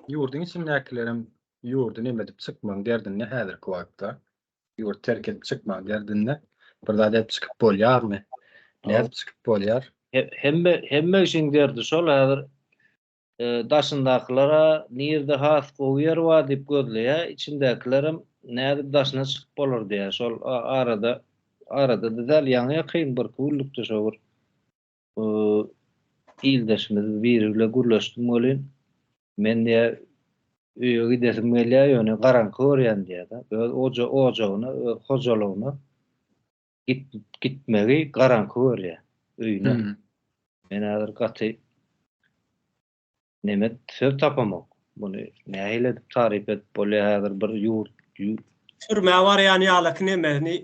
Ýurduň içindäkilerem ýurdy neme edip çykmagyň derdinde häzirki wagtda. Ýurdy terk edip çykmagyň derdinde. Bir zat edip çykyp bolýarmy? Nädip çykyp bolýar? Hemme hemme kişiň derdi şol häzir daşyndakylara nirde has gowy ýer bar diýip gözleýär, içindäkilerem nädip daşyna çykyp bolar diýýär. Şol arada arada-da däl ýaňy ýakyn birki günlükde şo bir ildeşimiz biri bile gürleşdim welin, men diýýär, öýe gidesim gelýär, ýöne garaňky görýän diýýär-de. Öz ojagyna, öz hojalygyna gitmegi garaňky görýär, öýüne. Men häzir gaty neme söz tapamok. Muny nähili edip taryp edip bolýar häzir bir ýurt Türmä barýan ýalaky nemesini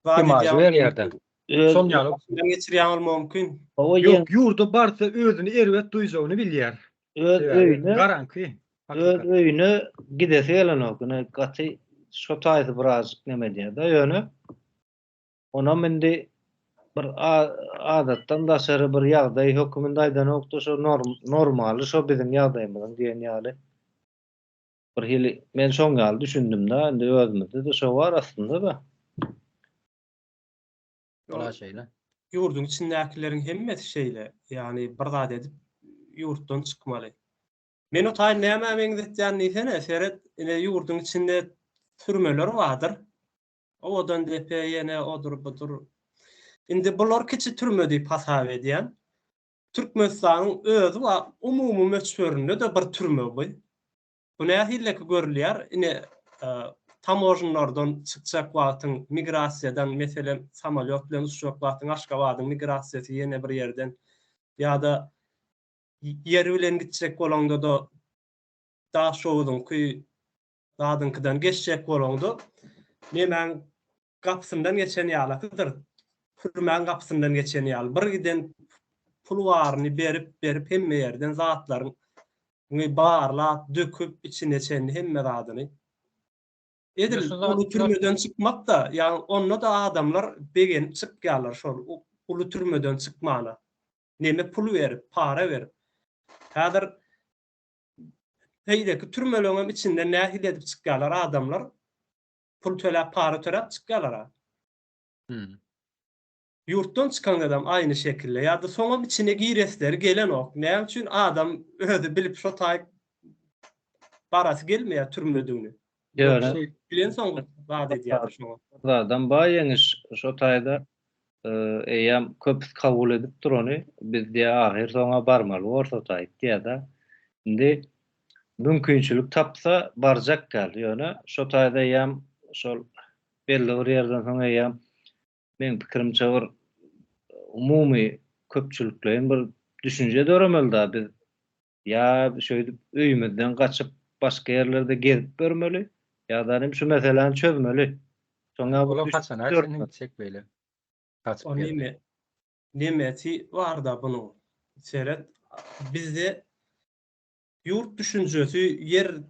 Imažy berýär-de. Şol ýaly. Geçirýän bolmagy mümkin. Ýok, ýurda barsa özüni erbet duýjagyny bilýär. Öz öýüne garaňky. Öz öýüne gidesi gelenok. Ine gaty şo taýsy birazjyk neme edýär-de, ýöne onam indi bir adatdan daşary bir ýagdaý höküminde aýdanok-da, şo normaly şo biziň ýagdaýymyzyň diýen ýaly. Bir hili men şoň ýaly düşündim-de, indi özümizde-de şo bar aslynda-da. Ola şeýle. Ýurduň içindäkileriň hemmesi şeýle, ýagny bir zat edip ýurtdan çykmaly. Men o taýy nämä meňzetýän diýsene, seret, ine ýurduň içinde türmeler bardyr. Owadan depe ýene odur budur. Indi bular kiçi türme diýip hasap edýän. Türkmenistanyň özi bar, umumy möçberinde-de bir türme bu. Bu nähilleki görülýär, ine, tamožnlardan çykjak wagtyň, migrasiýadan, meselem, samolýot bilen uçjak wagtyň Aşgabadyň migrasiýasy ýene bir ýerden ýa-da ýer bilen gitjek bolaňda-da Daşoguzyňky zadyňkydan geçjek bolaňda nemäň gapysyndan geçen ýalakydyr. Türmäň gapysyndan geçen ýaly. Bir giden pul baryny berip, berip hemme ýerden zatlaryňy barlap, döküp içine çenli hemme zadyny. Edil uly türmeden çykmak-da, ýagny onda-da adamlar begenip çykýarlar şol uly türmeden çykmana. Neme pul berip, para berip. Häzir beýleki türmeleňem içinden nähili edip çykýarlar adamlar? Pul töläp, para töläp çykýarlar-a. Ýurtdan çykan adam aýny şekilde ýa-da soňam içine giresleri gelenok. Näme üçin adam özi bilip şo taýyk barasy gelmeýär türmedigini. Ýöne bilensoň zat edýärdir şoňa. Zadam bar ýeňiş şo taýda eýýäm köpüsi kabul edipdir ony. Biz diýýär ahyr soňa barmaly borsa o taýyk diýýär-de. Indi mümkinçilik tapsa barjak däl. Ýöne şo taýda eýýäm şol belli bir ýerden soň eýýäm meň pikirimçe bir umumy köpçülikleýin bir düşünje döremeli-da biz ýa şeýdip öýümizden gaçyp başga ýerlerde gezip ýörmeli ýa-da hem şu meseläni çözmeli. Şoňa bir haçana çenli gitjek beýle gaçyp O neme nemesi barda bunuň seret bizde Ýurt düşünjesi, ýer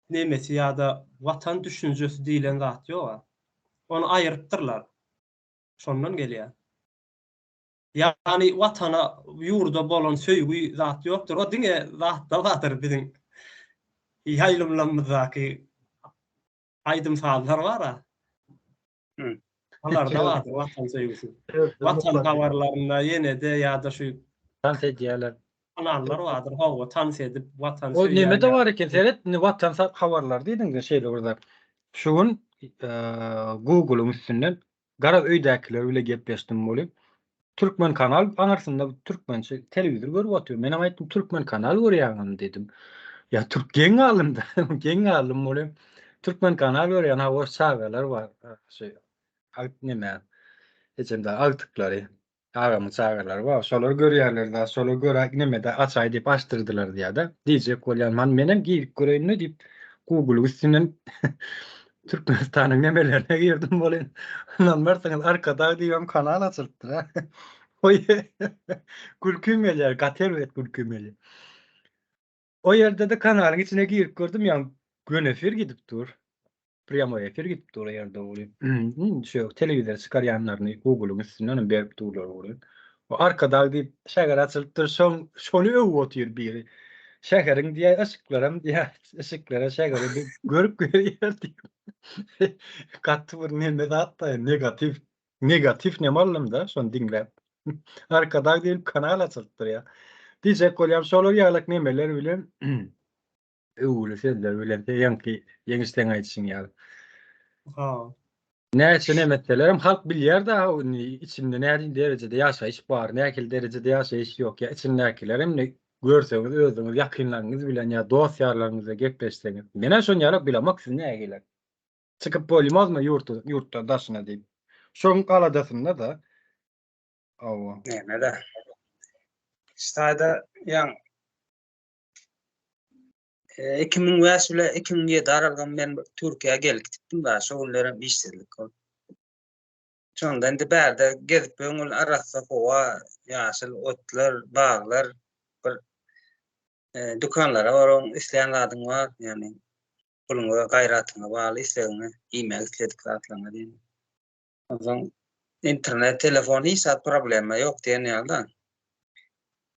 nemesi ýa-da watan düşünjesi diýlen zat ýog-a. Ony aýyrypdyrlar. Şondan gelýär. Ýagny watana, ýurda bolan söýgi zat ýokdur. O diňe zatda bardyr biziň ýaýlymlarymyzdaky aýdym-sazlar bar-a. Olarda bardyr watan söýgüsi. Watan habarlarynda ýene-de ýa-da şu tans edýärler. Kanallar bardyr, hawa, tans edip watan söýýän. O neme-de bar eken, seret, indi watan habarlary diýdiň-de şeýle bir zat. Şu gün Google-yň üstünden garaz öýdäkiler bile gepleşdim welin, Türkmen kanal aňyrsynda türkmençe telewizor görüp otyr. Menem aýtdym, Türkmen kanal görýäňmi diýdim. Ýa türk geň galdym-da, geň galdym welin, Türkmen kanal görýän, hawa çagalar bar. Şu aýt neme, ejemde agtyklary, agamyň çagalary bar. Şolar görýärler da, şolar göräk neme-de açaý diýip açdyrdylar diýýär-de. Diýjek bolýan, man menem girip göreýin-le diýip, Google-yň üstünden Türkmenistanyň nemelerine girdim welin, ynanmarsyňyz Arkadag diýibem kanal açylypdyr ha. Oý gülkim gelýär, gaty erbet gülkim gelýär. O ýerde-de kanalyň içine girip gördüm, ýa göni efir gidip dur. Prýamoý efir gidip dur o ýerde welin. Şu telewizor çykarýanlaryny Google-yň üstünden hem berip durlar welin. O Arkadag diýip şäger açylypdyr, şoň şony öwüp otyr biri. Şäheriň diýýär, yşyklaram diýýär, yşyklara şäheri bir görüp görýär diýip. Gaty bir neme zat-da, negatiw, negatiw neme aldym-da şony diňläp. Arkadag diýlip kanal açylypdyr ýa. Diýjek bolýan şolar ýalak nemeler bilen öwgüli sözler bilen ýaňky Ýeňiş seň aýdyşyň ýaly. Ha. Näçe neme etselerem halk bilýär da indi içinde nähili derejede ýaşaýyş bar, nähili derejede ýaşaýyş ýok ýa içindäkiler indi görseňiz özüňiz ýakynlaryňyz bilen ýa dost ýarlaryňyz bilen gepleşseňiz. Menä şony ýalak bilemok siz nähili. Çykyp bolmazmy ýurt ýurtdan daşyna diýip. Şoň aladasynda da. Hawa. Näme-de. Şu taýda ýaň 2005 bile 2007 aralygym men Türkiýä gelip gitdim da, şo günlerem işsizlik bolup. Şonda indi bärde gezip öňül arassa howa, ýaşyl otlar, baglar, bir e, dükanlara baryň, isleýän zadyň bar, ýagny puluňa, gaýratyňa bagly islegiňe, iýmek isledik zatlaryňa diýen. Onsoň internet, telefon hiç zat problema ýok diýen ýaly-da.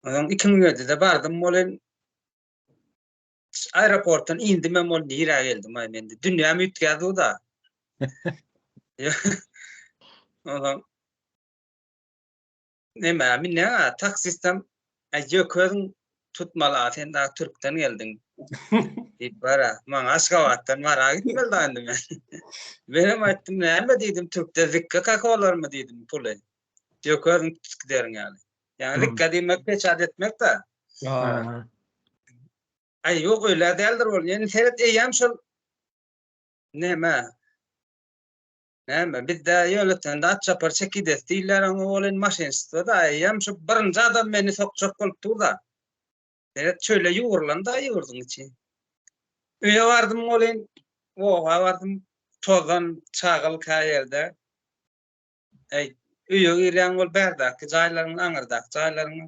Onsoň 2007-de bardym welin aeroportdan indimem ol nirä geldim aý men dünýäm üýtgädi-da. Onsoň Neme, minýäň-ä, taksistem, Äý, ýök özüň tutmaly-a, sen dagy türkden geldiň. Diýip bar-a, maňa Aşgabatdan Mara gitmeli da indi men. Menem aýtdym, näme diýdim, türkde zikge kakolarmy diýdim puly. Ýök özüň tutup gideriň ýaly. Ýagny zikge diýmek peçat etmek-de. Aý, ýok, öýle däldir ol. Ýöne seret, eýýäm şol neme, Näme, bizde ýöletende at çapar çekides diýilýär, oňa ol indi maşinistwo-da, eýýäm şu birinji adam meni sokjak bolup dur-da. Seret, çöle ýugrulan-da ýurduň içi. Öýe bardym welin, oba bardym, tozan, çagyl kä ýerde. Äý, öýe girýäň ol bärdäki jaýlaryň, aňyrdaky jaýlaryň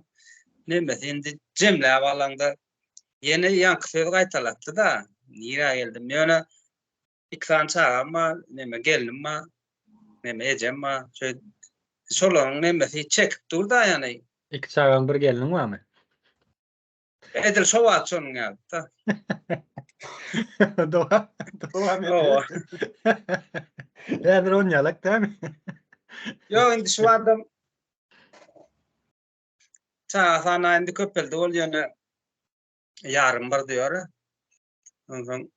nemesi indi jemläp alaňda ýene ýaňky sözi gaýtalatdy-da, nirä geldim. Ýöne Iki sany çagam bar, neme gelnim bar, neme ejem bar. Şöý şolaryň nemesi çekip dur-da ýany. Iki çagaň bir gelniň barmy? Edil şo wagt şonuň ýaly-da. Dowam, dowam et. Häzir on ýalak dämi? Ýok, indi şu adam çaga sany indi köpeldi ol ýöne ýarym bir diýer. Onsoň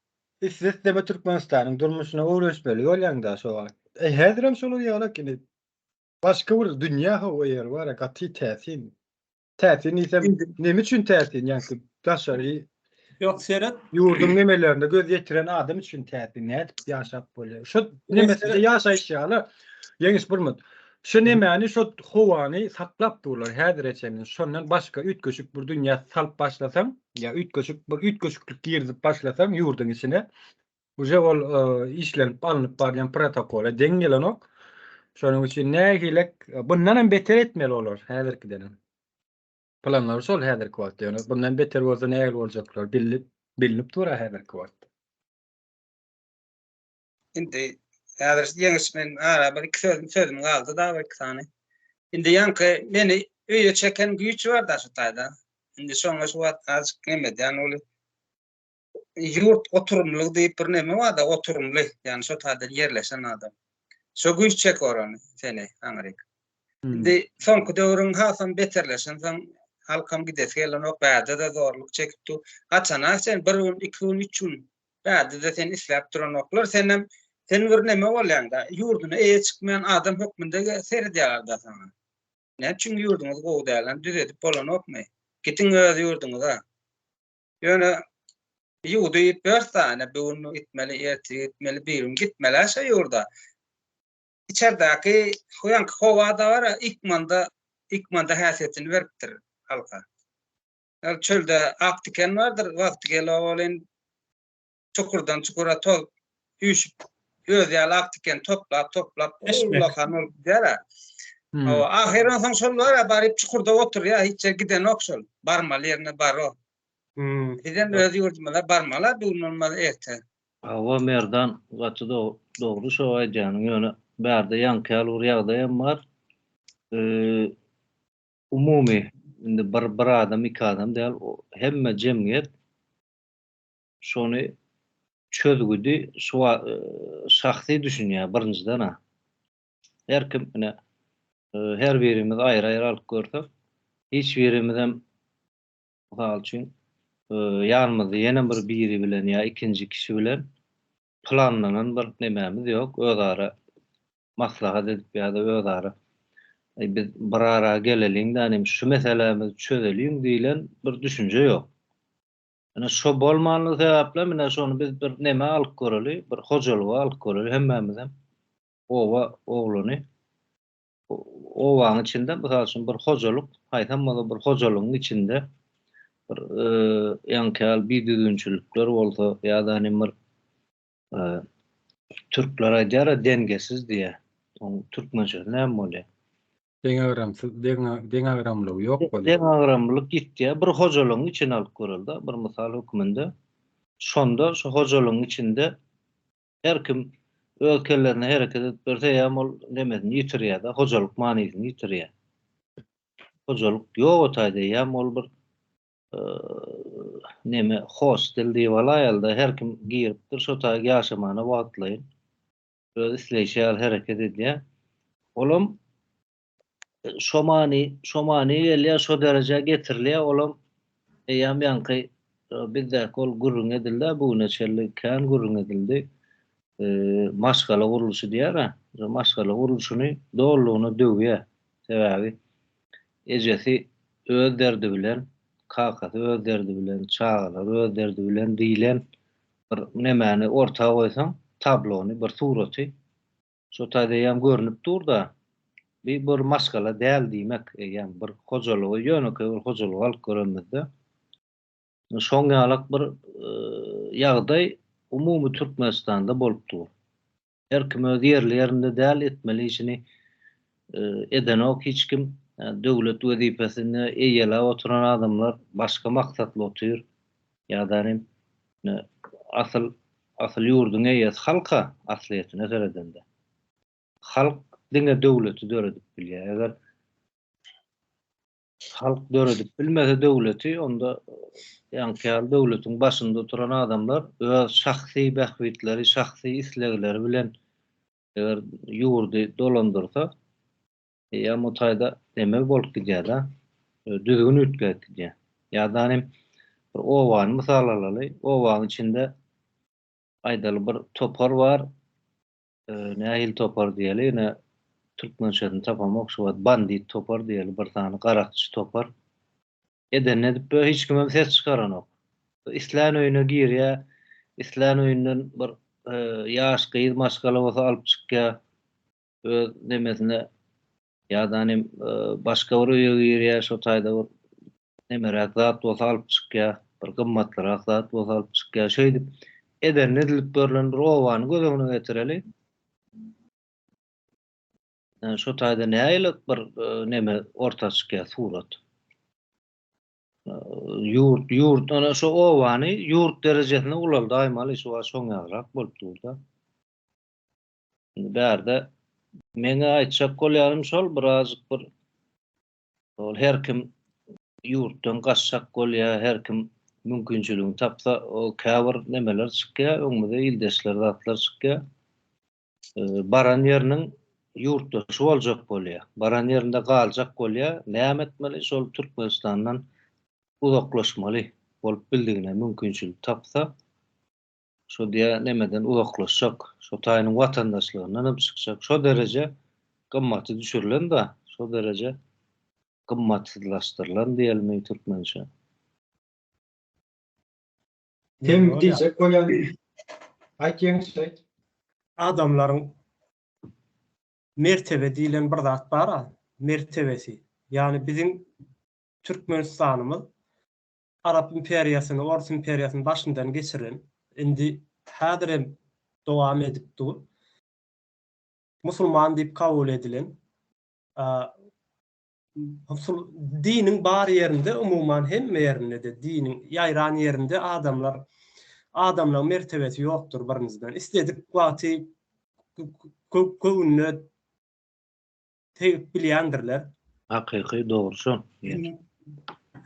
Isle-isleme Türkmenistanyň durmuşyna öwrenişmeli bolýaň-da şo wagt. E, häzirem şolar ýalak indi. Başga bir dünýä hawa ýeri bar, gaty täsin. Täsin diýsem, neme üçin täsin? Ýaňky daşary Ýok, seret. Ýurduň nemelerine göz ýetiren adam üçin täsin. Nädip ýaşap bolýar? Şo nemesinde ýaşaýyş ýaly. Ýeňiş bir minut. Şu nemäni, şo howany saklap durlar häzire çenli. Şondan başga üýtgeşik bir dünýä salyp başlasaň, ýa üýtgeşik bir üýtgeşiklik girizip başlasaň ýurduň içine, uje ol işlenip alnyp barylýan protokola deň gelenok. Şonuň üçin nähilek bundan hem beter etmeli olar häzirkidenem. Planlary şol häzirki wagtda. Ýöne bundan beter bolsa nähili boljaklar bilnip bilnip dur häzirki wagtda. Indi häzir ýeňiş men ara bir iki sözüm sözüm galdy da bir iki sany. Indi ýaňky meni öýe çeken güýç bar da şu taýda. Indi şoňa şu wagt azjyk neme edýän ol ýurt oturymlygy diýip bir neme bar da oturymly, ýagny şo taýda ýerleşen adam. Şo güýç çeker ony seni aňryk. Indi soňky döwrüň hasam beterleşensoň halkam gidesi gelenok, bärde-de zorluk çekip dur. Haçana sen bir gün, iki gün, üç gün Bärde-de seni isläp duranoklar. Senem sen bir neme bolýaň-da, ýurduna eýe çykmaýan adam hökmünde seredýärler-da saňa. Näme üçin ýurduňyz gowy däl, hany düzedip bolanokmy? Gidiň öz ýurduňyza. Ýöne ýurdy iýip ýörse, ine bu gün gitmeli, ertir gitmeli, bir gün gitmeli-ä şo ýurda. Içerdäki ýaňky howa-da bar-a, ykmanda, ykmanda häsiýetini beripdir halka. Ol çölde ak tiken bardyr, wagty gelip welin çukurdan çukura toz üýşüp, özi ýaly ak tiken toplap, toplap, ullakan bolup gidýär-ä. Hawa, ahyry onsoň şol bar-a, baryp çukurda oturýar, hiç ýere gidenok şol. Barmaly ýerine barok. Bizem öz ýurdumyza barmaly-a, bu gün bolmaz erte. Hawa Merdan gaty dogry şo aýdýanyň ýöne bärde ýaňky ýaly bir ýagdaýam bar. Umumy. indi bir bir adam, iki adam däl, hemme jemgyýet şony çözgüdi şu şahsy düşünýär birinjiden-ä. Her kim ine her birimiz aýry-aýry alyp görsek, hiç birimizem mysal üçin ýanymyzda ýene bir biri bilen ýa ikinji kişi bilen planlanan bir nemämiz ýok, özara maslahat edip ýa-da özara biz bir ara geleliň-de, nim şu meselämizi çözeliň diýlen bir düşünje ýok. Ine şo bolmanlygy sebäplem ine şony biz bir neme alyp göreli, bir hojalyga alyp göreli hemmämizem oba oglany. Obaň içinde mysal üçin bir hojalyk, haýsam bolsa bir hojalygyň içinde bir ýaňky ýaly bidüzgünçilikler bolsa ýa-da nim bir türkler aýdýar-a dengesiz diýýär. Oň türkmençesi näme bolýar? Deňagramsyz, deňagramlygy ýok bolýar. Deňagramlylyk ýitýär. Bir hojalygyň içini alyp göreli-de, bir mysal hökmünde. Şonda şu hojalygyň içinde her kim öz kellerine hereket edip berse, eýýäm ol nemesini ýitirýär-de, hojalyk manysyny ýitirýär. Hojalyk ýok o taýda, eýýäm ol bir neme hostel diýip alaýaly-da, her kim giripdir şo taýy ýaşamana wagtlaýyn. Öz isleýşi ýaly hereket edýär. Olam şo many, şo many gelýär, şo derejä getirilýär, olam eýýäm ýaňky bizdäki ol gürrüň edildi, bu güne çenli kän gürrüň edildi. Maşgala gurluşy diýýär-ä, maşgala gurluşyny dolulygyna döwýär. Sebäbi ejesi öz derdi bilen, kakasy öz derdi bilen, çagalary öz derdi bilen diýlen bir nemäni orta goýsaň, tablony, bir suraty şo taýda eýýäm görnüp dur-da, bi bir maşgala däl diýmek eýýäm bir hojalygy, ýönekeý bir hojalygy alyp görenimizde, şoň ýalak bir ýagdaý umumy Türkmenistanda bolup dur. Her kim öz ýerli ýerinde däl etmeli işini edenok hiç kim. Döwlet wezipesini eýeläp oturan adamlar başga maksatly otyr. Ýa-da asyl asyl ýurduň eýesi halka aslyýetine seredende. Halk diňe döwleti döredip bilýär. Eger Halk döredip bilmese döwleti, onda ýaňky ýaly döwletiň başynda oturan adamlar öz şahsy bähbitleri, şahsy islegleri bilen eger ýurdy dolandyrsa, eýýäm o taýda neme bolup gidýär-de, düzgün üýtgäp gidýär. Ýa-da hem bir obany mysal alaly, obaň içinde aýdaly bir topar bar, Nähili topar diýeli, ine türkmençesini tapamok şu wagt, bandit topar diýeli, bir sany garakçy topar. Edenini edip ýör, hiç kimem ses çykaranok. Islän öýüne girýär, islän öýünden bir ýaş gyz maşgala bolsa alyp çykýar, öz nemesine Ýa-da hanym başga bir öýe girýär, şo taýda bir nemeräk zat bolsa alyp çykýar, bir gymmatlyrak zat bolsa alyp çykýar. Şeýdip edenini edilip görlen bir obany göz öňüne getireli. Şo taýda nähili bir neme orta çykýar surat. Ýurt, ýurt, ana şo obany ýurt derejesinde ulaldaýmaly, şu wagt şoň ýalyrak bolup dur-da. Indi bärde meňe aýtjak bolýanym şol birazjyk bir ol her kim ýurtdan gaçjak bolýar, her kim mümkinçiligini tapsa o käbir nemeler çykýar, öňümize ildeşler zatlar çykýar. Baran ýeriniň ýurtdaşy boljak bolýar. Baran ýerinde galjak bolýar. Näme etmeli? Şol Türkmenistandan uzaklaşmaly bolup bildigine mümkinçilik tapsa Şo diýä nemeden uzaklaşjak, şo taýynyň watandaşlygyndan hem çykjak, şo dereje gymmaty düşürilen-da, şo dereje gymmatsyzlaşdyrylan diýelimi türkmençe. Seň diýjek bolýan aýt Ýeňiş aýt. Adamlaryň mertebe diýlen bir zat bar-a, mertebesi. Ýagny biziň Türkmenistanymyz Arap imperiýasyny, Orus imperiýasyny başyndan geçiren, indi häzirem dowam edip dur. Musulman diýip kabul edilen, diniň bar ýerinde, umuman hemme ýerinde-de diniň ýaýran ýerinde adamlar, adamlaryň mertebesi ýokdur birinjiden. Isledik wagty göwnüne tegip bilýändirler. Hakyky dogry şo.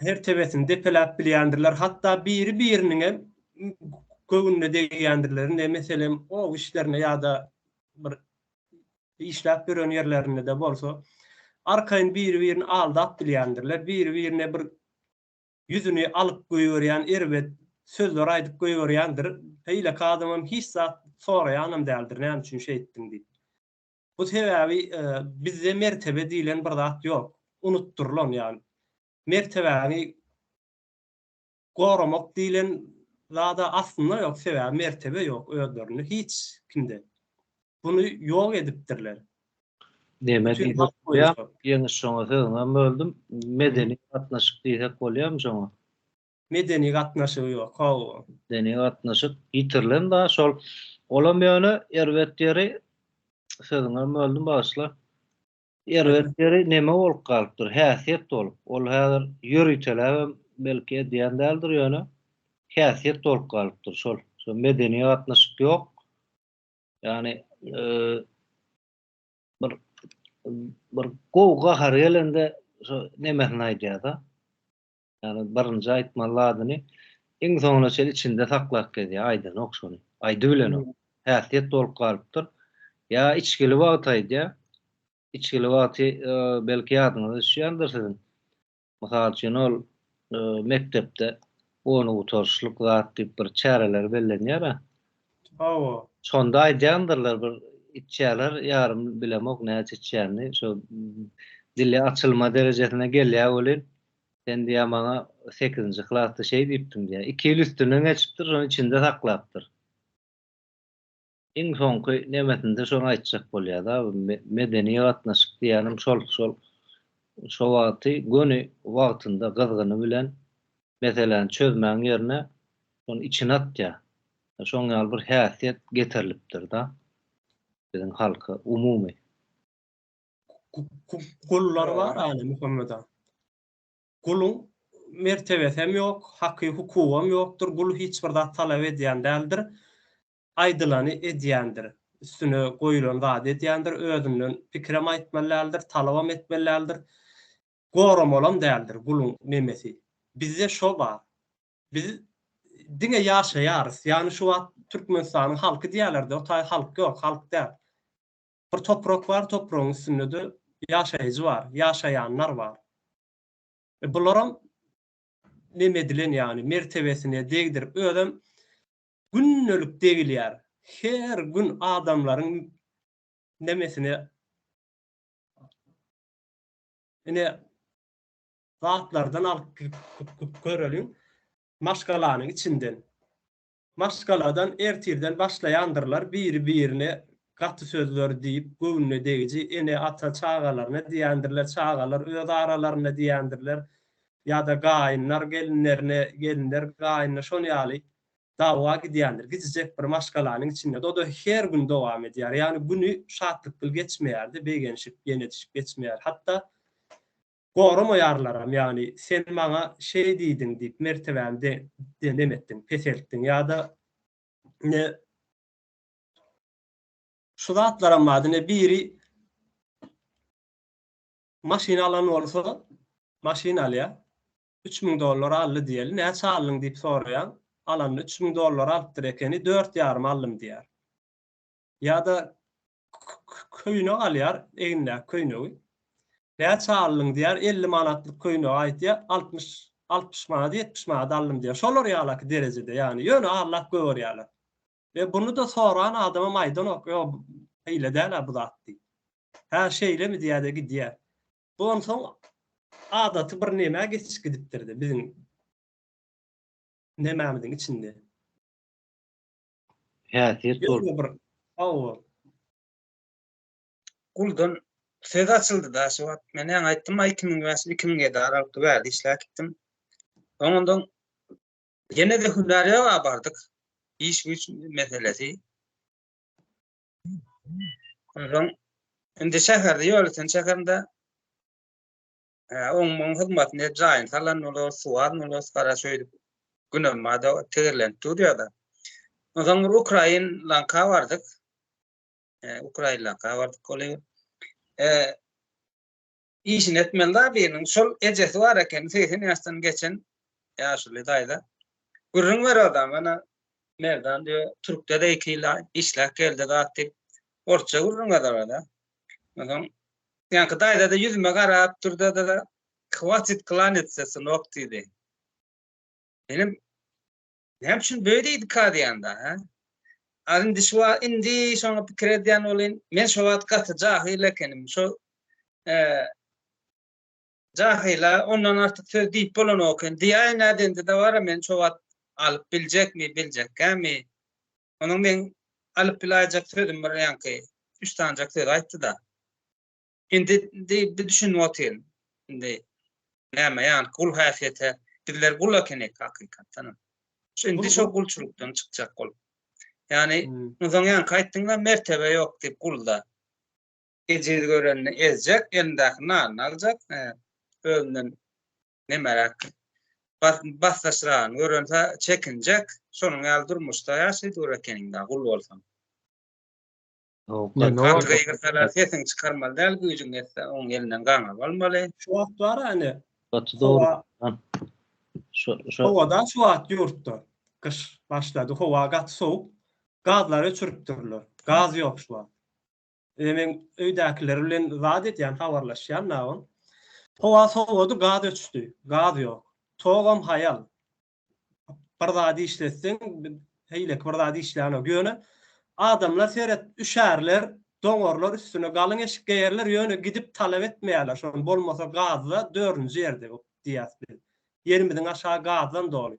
Mertebesini depeläp bilýändirler. Hatda biri-biriniňem göwnüne degýändirler. Ine, meselem, oba işlerinde ýa-da bir işläp ýören ýerlerinde-de bolsa, arkaýyn biri-birini aldap bilýändirler. Biri-birine bir ýüzüni alyp goýberýän erbet sözler aýdyp goýberýändir. Beýleki adamam hiç zat soraýanam däldir, näme üçin şeýtdiň diýip. Bu sebäbi bizde mertebe diýlen bir zat ýok. Unutdyrylan ýaly. Mertebäňi goramak diýlen zada aslynda ýok, sebäbi mertebe ýok özlerinde hiç kimde. Buny ýok edipdirler. Neme diýsek bolýar, Ýeňiş şoňa sözüňem böldüm. Medeni gatnaşyk diýsek bolýarmy şoňa? Medeni gatnaşygy ýok, hawa. Medeni gatnaşyk ýitirilen da şol. Olam ýöne erbet ýeri sözüňem böldüm bagyşla. Erbet ýeri neme bolup galypdyr, häsiýet bolup. Ol häzir ýöriteläbem belki edýän däldir ýöne häsiýet bolup galypdyr şol. Şo medeni gatnaşyk ýok. Ýagny bir bir gowy gahary gelende şo nemesini aýdýar-da. Ýagny birinji aýtmaly zadyny iň soňuna çenli içinde saklap gezýär, aýdanok şony. Aýdybilenok. Häsiýet bolup galypdyr. Ýa içgili wagty aýdýar. Içgili wagty belki ýadyňyza düşýändir siziň. Mysal üçin ol mekdepde ony gutaryşlyk zat diýip bir çäreler bellenýär-ä. Hawa. Şonda aýdýandyrlar bir içýärler, ýarym bilemok näçe içýänini, şo dili açylma derejesine gelýär welin, sen diýýär maňa sekizinji klasda şeý diýipdiň diýýär. Iki ýyl üstünden geçipdir, şony içinde saklapdyr. Iň soňky nemesinde şony aýtjak bolýar-da, medeni gatnaşyk diýýänim şol, şol şo wagty göni wagtynda gyzgyny bilen meseläni çözmäň ýerine şony içine atýar. Şoň ýaly bir häsiýet getirilipdir-da biziň halka umumy. Gullar bar hany Muhammet aga. Guluň mertebesem ýok, haky hukugam ýokdur, gul hiç bir zat talap edýän däldir. Aýdylany edýändir, üstüne goýulan zady edýändir, özünden pikirem aýtmaly däldir, talabam etmeli däldir, goramalam däldir guluň nemesi. Bizde şo bar. Biz diňe ýaşaýarys. Ýagny şu wagt Türkmenistanyň halky diýýärler-de, o taý halk ýok, halk däl. Bir toprak bar, topragyň üstünde-de ýaşaýjy bar, ýaşaýanlar bar. E bularam neme edilen ýagny mertebesine degdirip özem gündelik degilýär. Her gün adamlaryň nemesine ine zatlardan alyp göreliň maşgalanyň içinden. Maşgaladan ertirden başlaýandyrlar biri birine gaty sözler diýip göwnüne degiji ene ata çagalaryna diýändirler çagalar öz aralarynda diýändirler ýada gaýynlar gelinlerine gelinler gaýynyna şon ýaly dawa gidýändir gijijek bir maşgalanyň içinde o-da her gün dowam edýär ýagny güni şatlykly geçmeýärdi begenişip ýenedişip geçmeýär hatda Goramaýarlaram, ýagny sen maňa şeý diýdiň diýip mertebämi de nem etdiň, peseltdiň ýa-da ine şu zatlaram bar, ine biri maşyn alan bolsa, maşyn alýar, 3000 dollar aldy diýeli, näçe aldyň diýip soraýaň, alanda 3000 dollar alypdyr ekeni, dört ýarym aldym diýýär. Ýa-da köýnek alýar, egnindäki köýnegi. Näçe aldyň diýýär, 50 manatlyk köýnegi aýtýar, 60, 60 manat, 70 manat aldym diýýär. Şolar ýalaky derejede, ýagny ýöne aldap gögerýärler. We bunu-da soran adamam aýdanok, ýok, beýle däl-ä bu zat diýip. Hä, şeýlemi diýýär-de gidýär. Bu onsoň adaty bir nemä geçip gidipdir-de biziň nemämiziň içinde. Häsiýet bolup. Ýöne bir hawa. Guldan söz açyldy da şu wagt. Men ýaňy aýtdym, 2005 2007 aralykda bärde işläp gitdim. Soň ondan ýene-de hünär ýoga bardyk. Iş güýç meselesi. Onsoň indi şäherde Ýolöten şäherinde Oň muň hyzmatyny edip jaýyny salan bolar, suwan bolar, gara şöýdüp günem barda tigirlenip durýar-da. Onsoň bir ukrainlaňka bardyk. Ukrainlaňka bardyk ol. Işini etmeli da biriniň. Şol ejesi bar eken, 80 ýaşdan geçen ýaşuly daýza. Gürrüň berýär mana Merdan diýýär, Türkde-de iki ýyl işläp geldi zat diýip, orsça gürrüň eder-de. Onsoň ýaňky daýza-da ýüzüme garap durdy-da, Hwatit klanitsa, synok diýdi. Menem näme üçin böyle diýdika diýende, hä? A indi şu wagt indi şoňa pikir edýän bolyn. Men şo wagt gaty jahyl ekenim. Şo e, jahyla ondan artyk söz diýip bolanok eken. Diýäýin nädende-de bar, men şo wagt alyp biljekmi, biljekkämi? Onuň men alyp biläýjek sözüm bir ýaňky üç sanjak söz aýtdy-da. Indi bir düşünip otyryn. Indi näme ýaňky gul häsiýete bizler gul ekenik hakykatdanam. Şu indi şo gulçulykdan çykjak bolup. Ýani onsoň ýaňky aýtdyň-da mertebe ýok diýip gulda. Ejiz görenini ezjek, elindäki nanyny aljak, özünden nemeräk basdaşragyny görense çekinjek, şonuň ýaly durmuşda ýaşaý dur ekeniň-dä gul bolsaň. Gaty gygyrsalar sesiňi çykarmaly däl, güýjüň ýetse oň elinden gaňryp almaly. Şu wagt bar ine. Gaty dogry. Şu şu Howada şu wagt ýurtda gyş başlady, howa gaty sowuk. Gazlary öçüripdirler. Gaz ýok şu wagt. Ine men öýdäkiler bilen zat edýän, habarlaşýan nagyn. Howa sowady, gaz öçdi. Gaz ýok. Togam haýal. Bir zat işletseň, beýleki bir zat işlänok. Ýöne adamlar seret, üşärler, doňarlar, üstüne galyň eşik geýerler, ýöne gidip talap etmeýärler. Şony bolmasa gazda dördünji ýerde diýýäs biz. Ýerimiziň aşagy gazdan doly.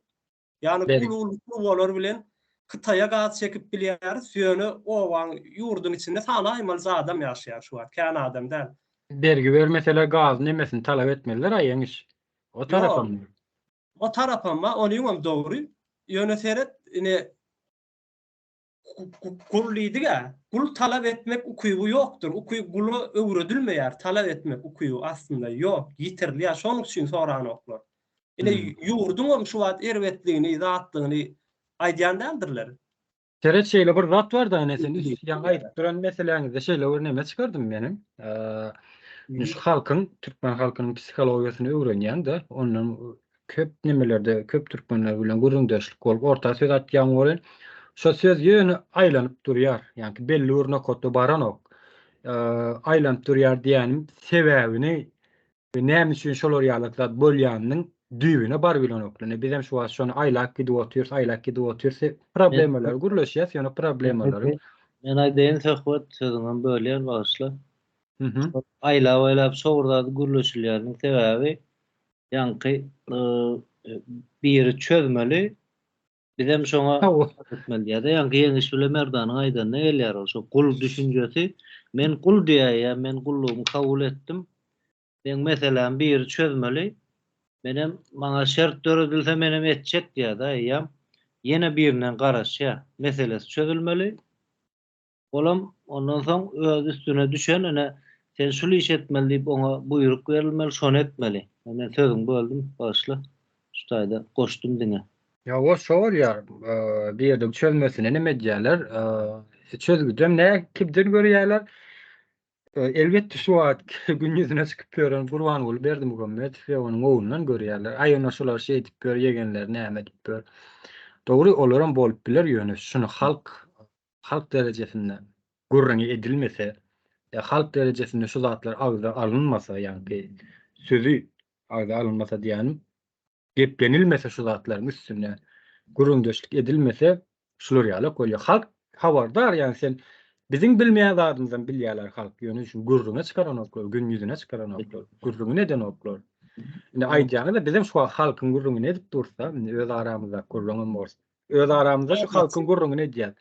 Ýagny uly-uly turbalar bilen Hytaýa gaz çekip bilýäris, ýöne obaň, ýurduň içinde sanaýmalyja adam ýaşaýar şu wagt, kän adam däl. Bergi bermeseler gaz nemesini talap etmeliler-a ýeňiş. O tarapam bar. O tarapam bar, onyňam dogry. Ýöne seret, ine gul diýdik-ä, gul talap etmek ukyby ýokdur. Uky gula öwredilmeýär, talap etmek ukyby aslynda ýok, ýitirilýär. Şonuň üçin soranoklar. Ine ýurduňam şu wagt erbetligini, zatlygyny aýdýan däldirler. Seret şeýle bir zat bar-da ine sen ýaňy aýdyp duran meseläňizde şeýle bir neme çykardym menem. Indi şu halkyň, türkmen halkynyň psihologiýasyny öwrenýäň-de, ondan köp nemelerde köp türkmenler bilen gürrüňdeşlik bolup orta söz atýaň welin, şo söz ýöne aýlanyp durýar. Ýaňky belli bir nokatda baranok. Aýlanyp durýar diýýänim sebäbini we näme üçin şolar ýaly zat bolýanynyň düýbüne barybilenoklar. Ine bizem şu wagt şony aýlap gidip otyrys, aýlap gidip otyrys. Problemalary gürleşýäs, ýöne problemalaryň Men aýdaýyn Söhbet, sözüňem bölýän bagyşla. Aýlap-aýlap şo bir zady gürleşilýäniniň sebäbi ýaňky biri çözmeli, bizem şoňa etmeli diýýär-de, ýaňky Ýeňiş bile Merdanyň aýdanyna gelýär ol, şo gul düşünjesi, men gul diýäýýär, men gullugymy kabul etdim, meň meselämi biri çözmeli, menem maňa şert döredilse menem etjek diýýär-de, eýýäm ýene birinden garaşýar, meselesi çözülmeli, Olam ondan soň öz üstüne düşen ine sen şul iş etmeli diýip oňa buýruk berilmeli şony etmeli. Men sözüňi böldüm bagyşla şu taýda goşdum diňe. Ýa şo bolýar bir ýerde çözmesini neme edýärler çözgüdem nä kimden görýärler elbetde şu wagt gün ýüzüne çykyp ýören Gurbanguly Berdimuhamedow we onuň oglundan görýärler aý onda şular şeýdip ýör ýegenleri näme edip ýör dogry olaram bolup biler ýöne şuny halk halk derejesinde gürrüňi edilmese, halk derejesinde şu zatlar agza alynmasa, ýagny sözi agza alynmasa diýýänim, geplenilmese şu zatlaryň üstünde gürrüňdeşlik edilmese, şular ýalak bolýar. Halk habardar, ýagny sen biziň bilmeýän zadymyzam bilýärler halk, ýöne şu gürrüňe çykaranoklar, gün ýüzüne çykaranoklar, gürrüňini edenoklar. Indi aýdýaňyz-a bizem şu wagt halkyň gürrüňini edip durus-da, indi öz aramyzdaky gürrüňem bolsa. Öz aramyzda şu halkyň gürrüňini edýäs.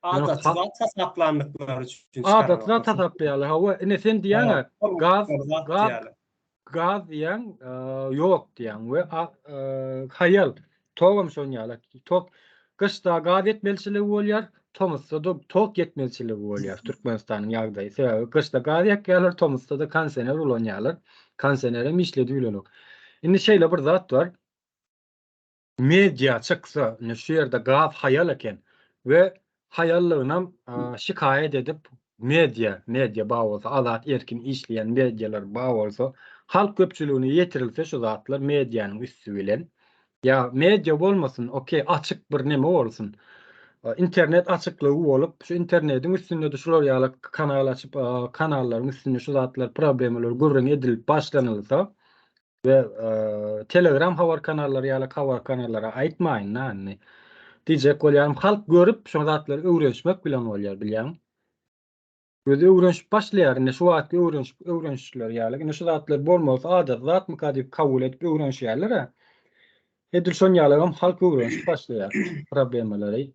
Adaty zat hasaplandyklary üçin. Adaty zat hasaplaýarlar. Hawa, ine sen diýýäň-ä, gaz, gaz, gaz diýýäň, ýok diýýäň we haýal, togam şonuň ýaly. Tok gyşda gaz ýetmezçiligi bolýar, tomusda-da tok ýetmezçiligi bolýar Türkmenistanyň ýagdaýy. Sebäbi gyşda gaz ýakýarlar, tomusda-da kondisioner ulanýarlar. Kondisionerem işledip bilenok. Indi şeýle bir zat bar. Media çyksa, indi şu ýerde gaz haýal eken we haýallygynam şikaýat edip, Media, media bar bolsa, azat erkin işleýän medialar bar bolsa, halk köpçüligine ýetirilse şu zatlar medianyň üsti bilen. Ýa media bolmasyn, okey, açyk bir neme bolsun. Internet açyklygy bolup, şu internetiň üstünde-de şular ýaly kanal açyp, kanallaryň üstünde şu zatlar, problemalar gürrüň edilip başlanylsa we Telegram habar kanallary ýaly habar kanallara aýtmaýyn-da indi. Diýjek bolýanym, halk görüp şo zatlary öwrenişmek bilen bolýar, bilýäňmi? Özi öwrenişip başlaýar. Indi şu wagtky öwrenişip öwrenişişleri ýaly. Indi şu zatlar bolmasa adaty zatmyka diýip kabul edip öwrenişýärler-ä. Edil şon ýalygam halk öwrenişip başlaýar. Problemalary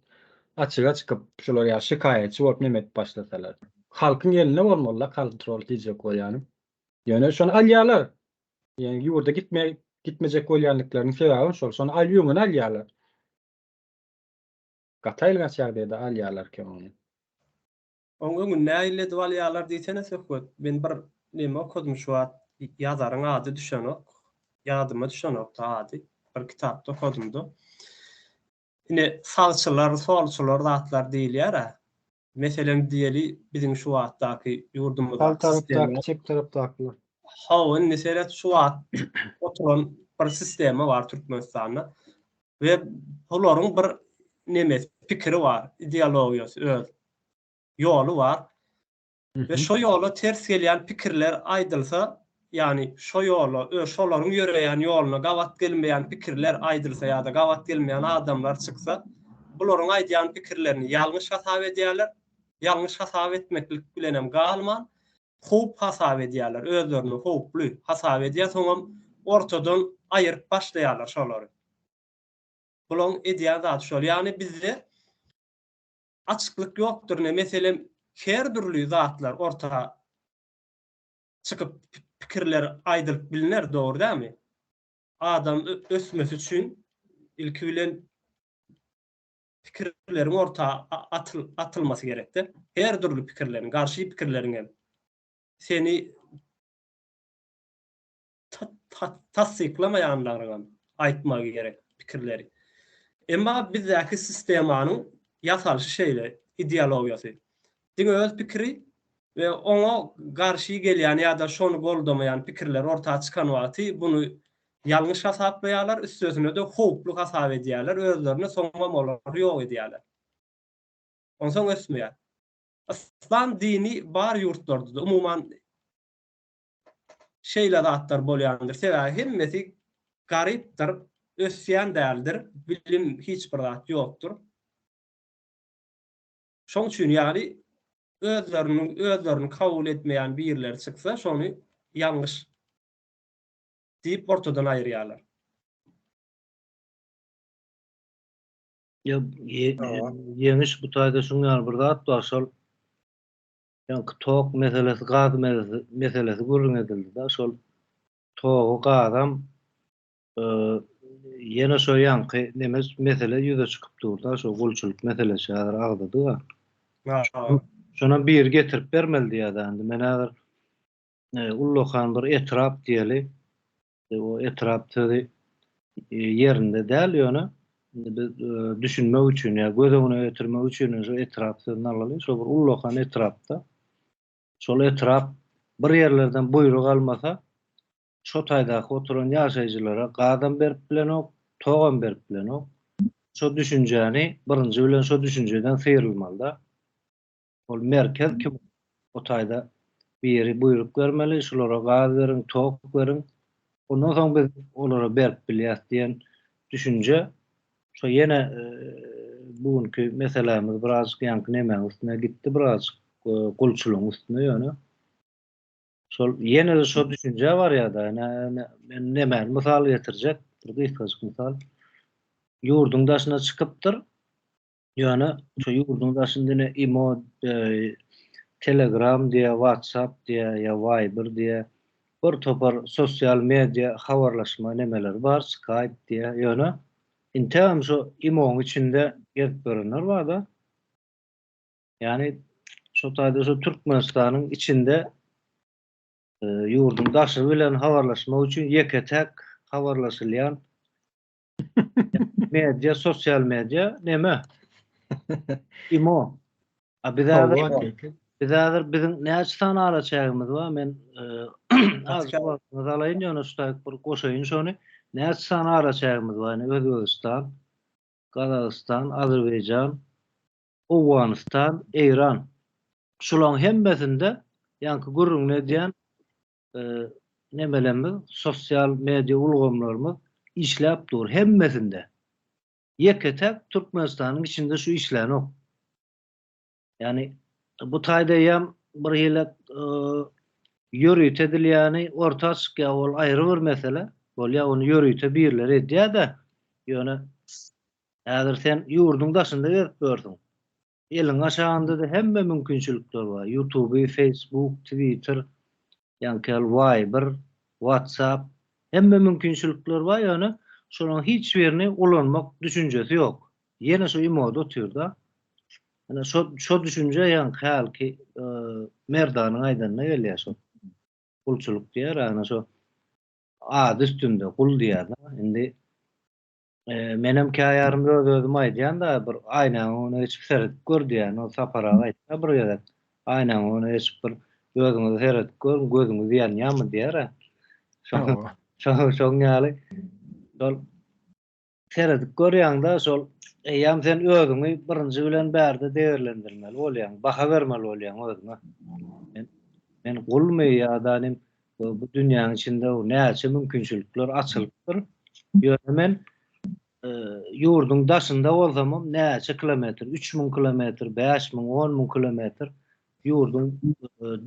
açyga çykyp, şular ýaly şikaýatçy bolup neme edip başlasalar. Halkyň elinde bolmaly-da kontrol diýjek bolýanym. Ýöne şony alýarlar. Ýöne ýurda gitme gitmejek bolýandyklarynyň sebäbi şol. Şony al öňüni alýarlar. Gaty aýylganç ýagdaýda alýarlar eken ony. Oň öňüni nähili edip alýarlar diýsene Söhbet. Men bir neme okadym şu wagt ýazaryň ady düşenok. Ýadyma düşenokda ady. Bir kitapda okadymda. Ine sagçylar, solçular zatlar diýilýär-ä. Meselem diýeli biziň şu wagtdaky ýurdumyzdaky Sag tarapdaky, çep tarapdakylar. Hawa indi seret şu wagt oturan bir sistema bar Türkmenistanda. We bularyň bir nemesi, pikiri bar, ideologiýasy öz ýoly bar. We şo ýola ters gelýän pikirler aýdylsa, ýagny şo ýola, öz şolaryň ýöreýän ýoluna gabat gelmeýän pikirler aýdylsa ýa-da gabat gelmeýän adamlar çyksa, bularyň aýdýan pikirlerini ýalňyş hasap edýärler. Ýalňyş hasap etmeklik bilenem galman, howp hasap edýärler, özlerini howply hasap edýär, soňam ortadan aýyryp başlaýarlar şolary. Bularyň edýän zady şol. Ýagny bizde açyklyk ýokdur. Ine, meselem, her dürli zatlar orta çykyp pikirler aýdylyp bilner, dogry dälmi? Adam ösmesi üçin ilki bilen pikirleriň orta atylmasy gerekde. Her dürli pikirleriň, garşy pikirleriň hem. Seni tassyklamaýanlaryň hem aýtmagy gerek pikirleri. Emma bizdäki sistemanyň ýasalyşy şeýle, ideologiýasy. Diňe öz pikiri we oňa garşy gelýän ýa-da şony goldamaýan pikirler orta çykan wagty buny ýalňyş hasaplaýarlar, üstesine-de howply hasap edýärler özlerine, soňam olary ýok edýärler. Onsoň ösmeýär. Yslam dini bar ýurtlarda-da, umuman şeýle zatlar bolýandyr. Sebäbi hemmesi garypdyr, ösýän däldir, bilim hiç bir zat ýokdur. Şoň üçin ýaly özleriniň özlerini kabul etmeýän birleri çyksa, şony ýalňyş diýip ortadan aýyrýarlar. Ýa ýeňiş bu taýda şuň ýaly bir zat bar, şol ýaňky tok meselesi, gaz meselesi gürrüň edildi-de, şol togy, gazam ýene şo ýaňky neme mesele ýüze çykyp dur-da, şo gulçulyk meselesi häzir agzadyk-a. Şonam biri getirip bermeli diýýär-de indi. Men häzir ullakan bir etrap diýeli, o etrap sözi ýerinde däl ýöne indi biz düşünmek üçin ýa göz öňüne getirmek üçin şu etrap sözüni alaly. Şo bir ullakan etrapda şol etrap bir ýerlerden buýruk almasa şo taýdaky oturan ýaşaýjylara gazam berip bilenok, togam berip bilenok. Şo düşünjäni birinji bilen şo düşünjeden syrylmalyda. Ol merkez kim o taýda biri buýruk bermeli, şulara gaz beriň, tok beriň, ondan soň biz olara berip bilýäs diýen düşünje şo ýene bu günki meselämiz birazjyk ýaňky nemäň üstüne gitdi birazjyk gulçulygyň üstüne ýöne şol ýene-de şo düşünjä barýar-da men nemäni mysal getirjek bir gysgajyk mysal ýurduň daşyna çykypdyr Ýöne şu ýurduň daşynda ine imo, telegram diýä, whatsapp diýä ýa viber diýä bir topar sosial media habarlaşma nemeleri bar, skype diýä. Ýöne integem şu imoň içinde gezip ýörenler barda. Ýagny şo taýda şu Türkmenistanyň içinde ýurduň daşy bilen habarlaşmak üçin ýeke-täk habarlaşylýan Media, sosial media neme? Imo. A biz häzir. Biz häzir biziň näçe sany araçägimiz bar? Men azajyk wagtyňyzy alaýyn, ýöne şu taýyk bir goşaýyn şony. Näçe sany araçägimiz bar? Ýani Özbegistan, Gazagystan, Azerbaýjan, Owganystan, Eýran. Şularyň hemmesinde ýaňky gürrüňini edýän nemelerimiz, sosial media ulgamlarymyz işläp dur hemmesinde. Ýeke-täk Türkmenistanyň içinde şu işlänok. Ýagny bu taýda eýýäm bir hili ýörite edilýäni orta çykýar, ol aýry bir mesele. Bolýar, ony ýörite birileri edýär-de, ýöne häzir sen ýurduň daşynda gezip ýörsüň. Eliň aşagynda-da hemme mümkinçilikler bar. Ýutuby, Facebook, Twitter, ýaňky ýaly Viber, WhatsApp, hemme mümkinçilikler bar, ýöne şolaryň hiç birini ulanmak düşünjesi ýok. Ýene şu imoda otyr-da. Ine şo şo düşünje ýaňky hälki Merdanyň aýdanyna gelýär şo. Gulçulyk diýýär, ana şo ady üstünde gul diýýär-de. Indi menem käýarym öz-özüme aýdýan-da, bir aýnaň öňüne geçip seredip gör diýýän. Ol Sapar aga aýtýar bir gezek. Aýnaň öňüne geçip bir özüňize seredip görüň, gözüňiz ýanýarmy diýýär-ä. Şo şoň ýaly şol Seredip görýäňdä şol eýýäm sen özüňi birinji bilen bärde degerlendirmeli bolýaň, baha bermeli bolýaň özüňe. Men men gulmy ýa-da nim bu dünýäň içinde näçe mümkinçilikler açylypdyr. Ýöne men ýurduň daşynda bolsamam näçe kilometr, 3000 kilometr, 5000, 10000 kilometr Ýurduň,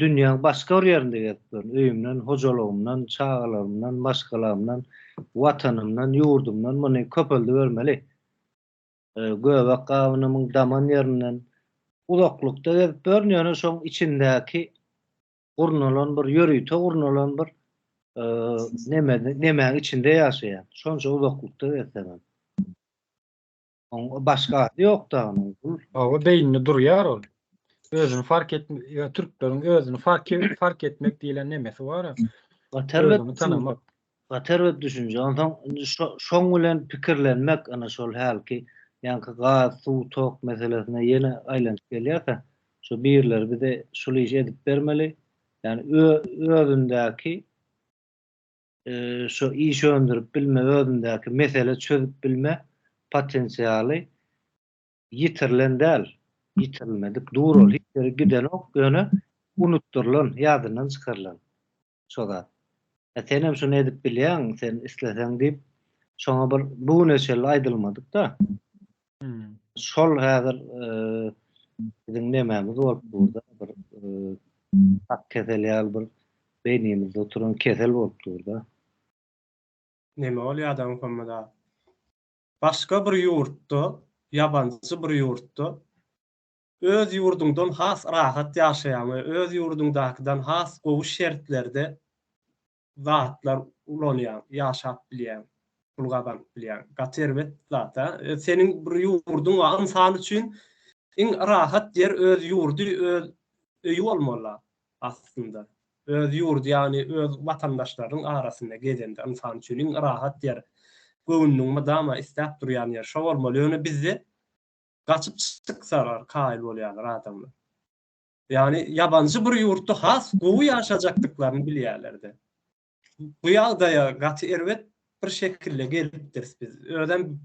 dünýäň başga bir ýerinde gezip ýörün. Öýümden, hojalygymdan, çagalarymdan, maşgalamdan, Watanymdan, ýurdumdan muny köpeldibermeli. Göbek gabynymyň daman ýerinden uzaklykda gezip ýörün, ýöne şoň içindäki gurnalan bir, ýörite gurnalan bir neme, nemäň içinde ýaşaýan. Şonça uzaklykda gezsemem. Oň başga ady ýok da onuň. Gul. Hawa beýninde durýar ol. Özüni fark et türkleriň özüni fark fark etmek diýlen nemesi bar. Gaty erbet tanamak. Gaty erbet düşünje. Onsoň indi şo şoň bilen pikirlenmek ana şol hälki ýaňky gaz, suw, tok meselesine ýene aýlanyp gelýärse, şo birleri bize şul işi edip bermeli. Ýani özündäki şu iş öndürip bilme, özündäki mesele çözüp bilme potensialy ýitirilen däl, ýitirilmedik, dur ol, hiç ýere gidenok, ýöne unutdyrylan, ýadyndan çykarylan şo zat. E senem şuny edip bilýäň, sen isleseň diýip, şoňa bir bu güne çenli aýdylmadyk-da. Şol häzir biziň nemämiz bolup dur-da, bir ak kesel ýaly bir beýnimizde oturan kesel bolup dur-da. Neme bolýar-da Muhammet aga? Başga bir ýurtda, ýabanjy bir ýurtda öz ýurduňdan has rahat ýaşaýaň we öz ýurduňdakydan has gowy şertlerde zatlar ulanýaň, ýaşap bilýäň, pul gazanyp bilýäň. Gaty erbet zat-a. Seniň bir ýurduň bar, ynsan üçin iň rahat ýer öz ýurdy, öz öýi bolmaly aslynda. Öz ýurdy, ýagny öz watandaşlarynyň arasynda gezende ynsan üçin iň rahat ýer, göwnüniň mydama isläp durýan ýer şo bolmaly. Ýöne bizde gaçyp çyksalar kaýyl bolýarlar adamlar. Ýagny ýabanjy bir ýurtda has gowy ýaşajakdyklaryny bilýärlerdi. Bu ýagdaýa gaty erbet bir şekilde gelipdiris biz. Özem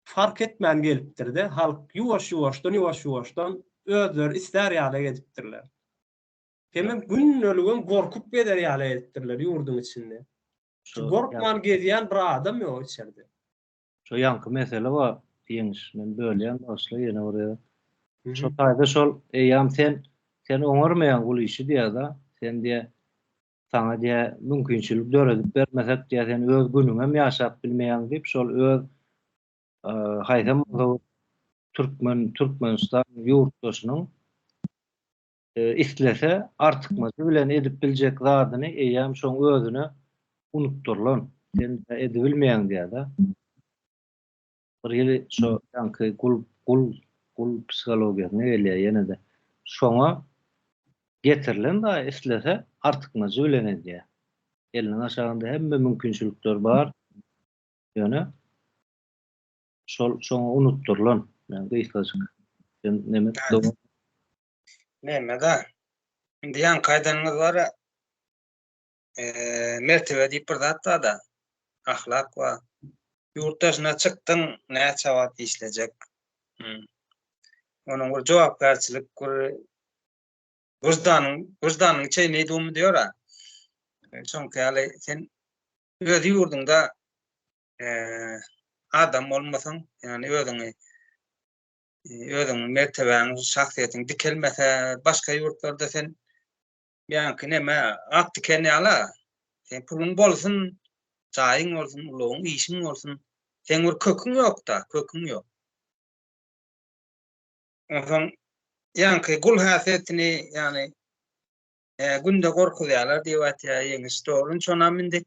fark etmän gelipdir-de, halk ýuwaş-ýuwaşdan, ýuwaş-ýuwaşdan özleri islär ýaly edipdirler. Hemem gündeligem gorkup gezer ýaly edipdirler ýurduň içinde. Şu gorkman gezýän bir adam ýok içerde. Şo ýaňky mesele bar Ýeňiş, men bölýän bagyşla ýene bir gezek. Şo taýda şol eýýäm sen sen oňarmaýaň bul işi diýýär-de, sen diýýär saňa diýýär mümkinçilik döredip bermesek diýýär sen öz günüňem ýaşap bilmeýäň diýip şol öz haýsam bolsa bir türkmen Türkmenistan ýurtdaşynyň islese artykmajy bilen edip biljek zadyny eýýäm şoň özüne unutdyrylan. Sen edibilmeýäň diýýär-de. Bir hili şo ýaňky gul gul gul psihologiýasyna gelýär ýene-de. Şoňa getirilen zat islese artykmajy bilen edýär. Eliniň aşagynda hemme mümkinçilikler bar. Ýöne şol şoňa unutdyrylan. Men gysgajyk. Sen neme dowam. Neme-de, indi ýaňky aýdanyňyz bar-a, mertebe diýip bir zat bar-da, ahlak bar. Ýurt daşyna çykdyň, näçe wagt işlejek? Onuň bir jogapkärçilik, bir wyždanyň, wyždanyň çeýneýdumy diýor-a. Şoňky ýaly sen öz ýurduňda adam bolmasaň, ýagny özüňi özüňiň mertebäň, şahsyýetiň dikelmese, başga ýurtlarda sen ýaňky neme, ak tiken ýaly, sen puluň bolsun, jaýyň bolsun, ulagyň, işiň bolsun, seň bir köküň ýok-da, köküň ýok. Onsoň ýaňky gul häsiýetini, ýagny günde gorkuzýarlar diýip aýtýar Ýeňiş. Dogry, şonam indi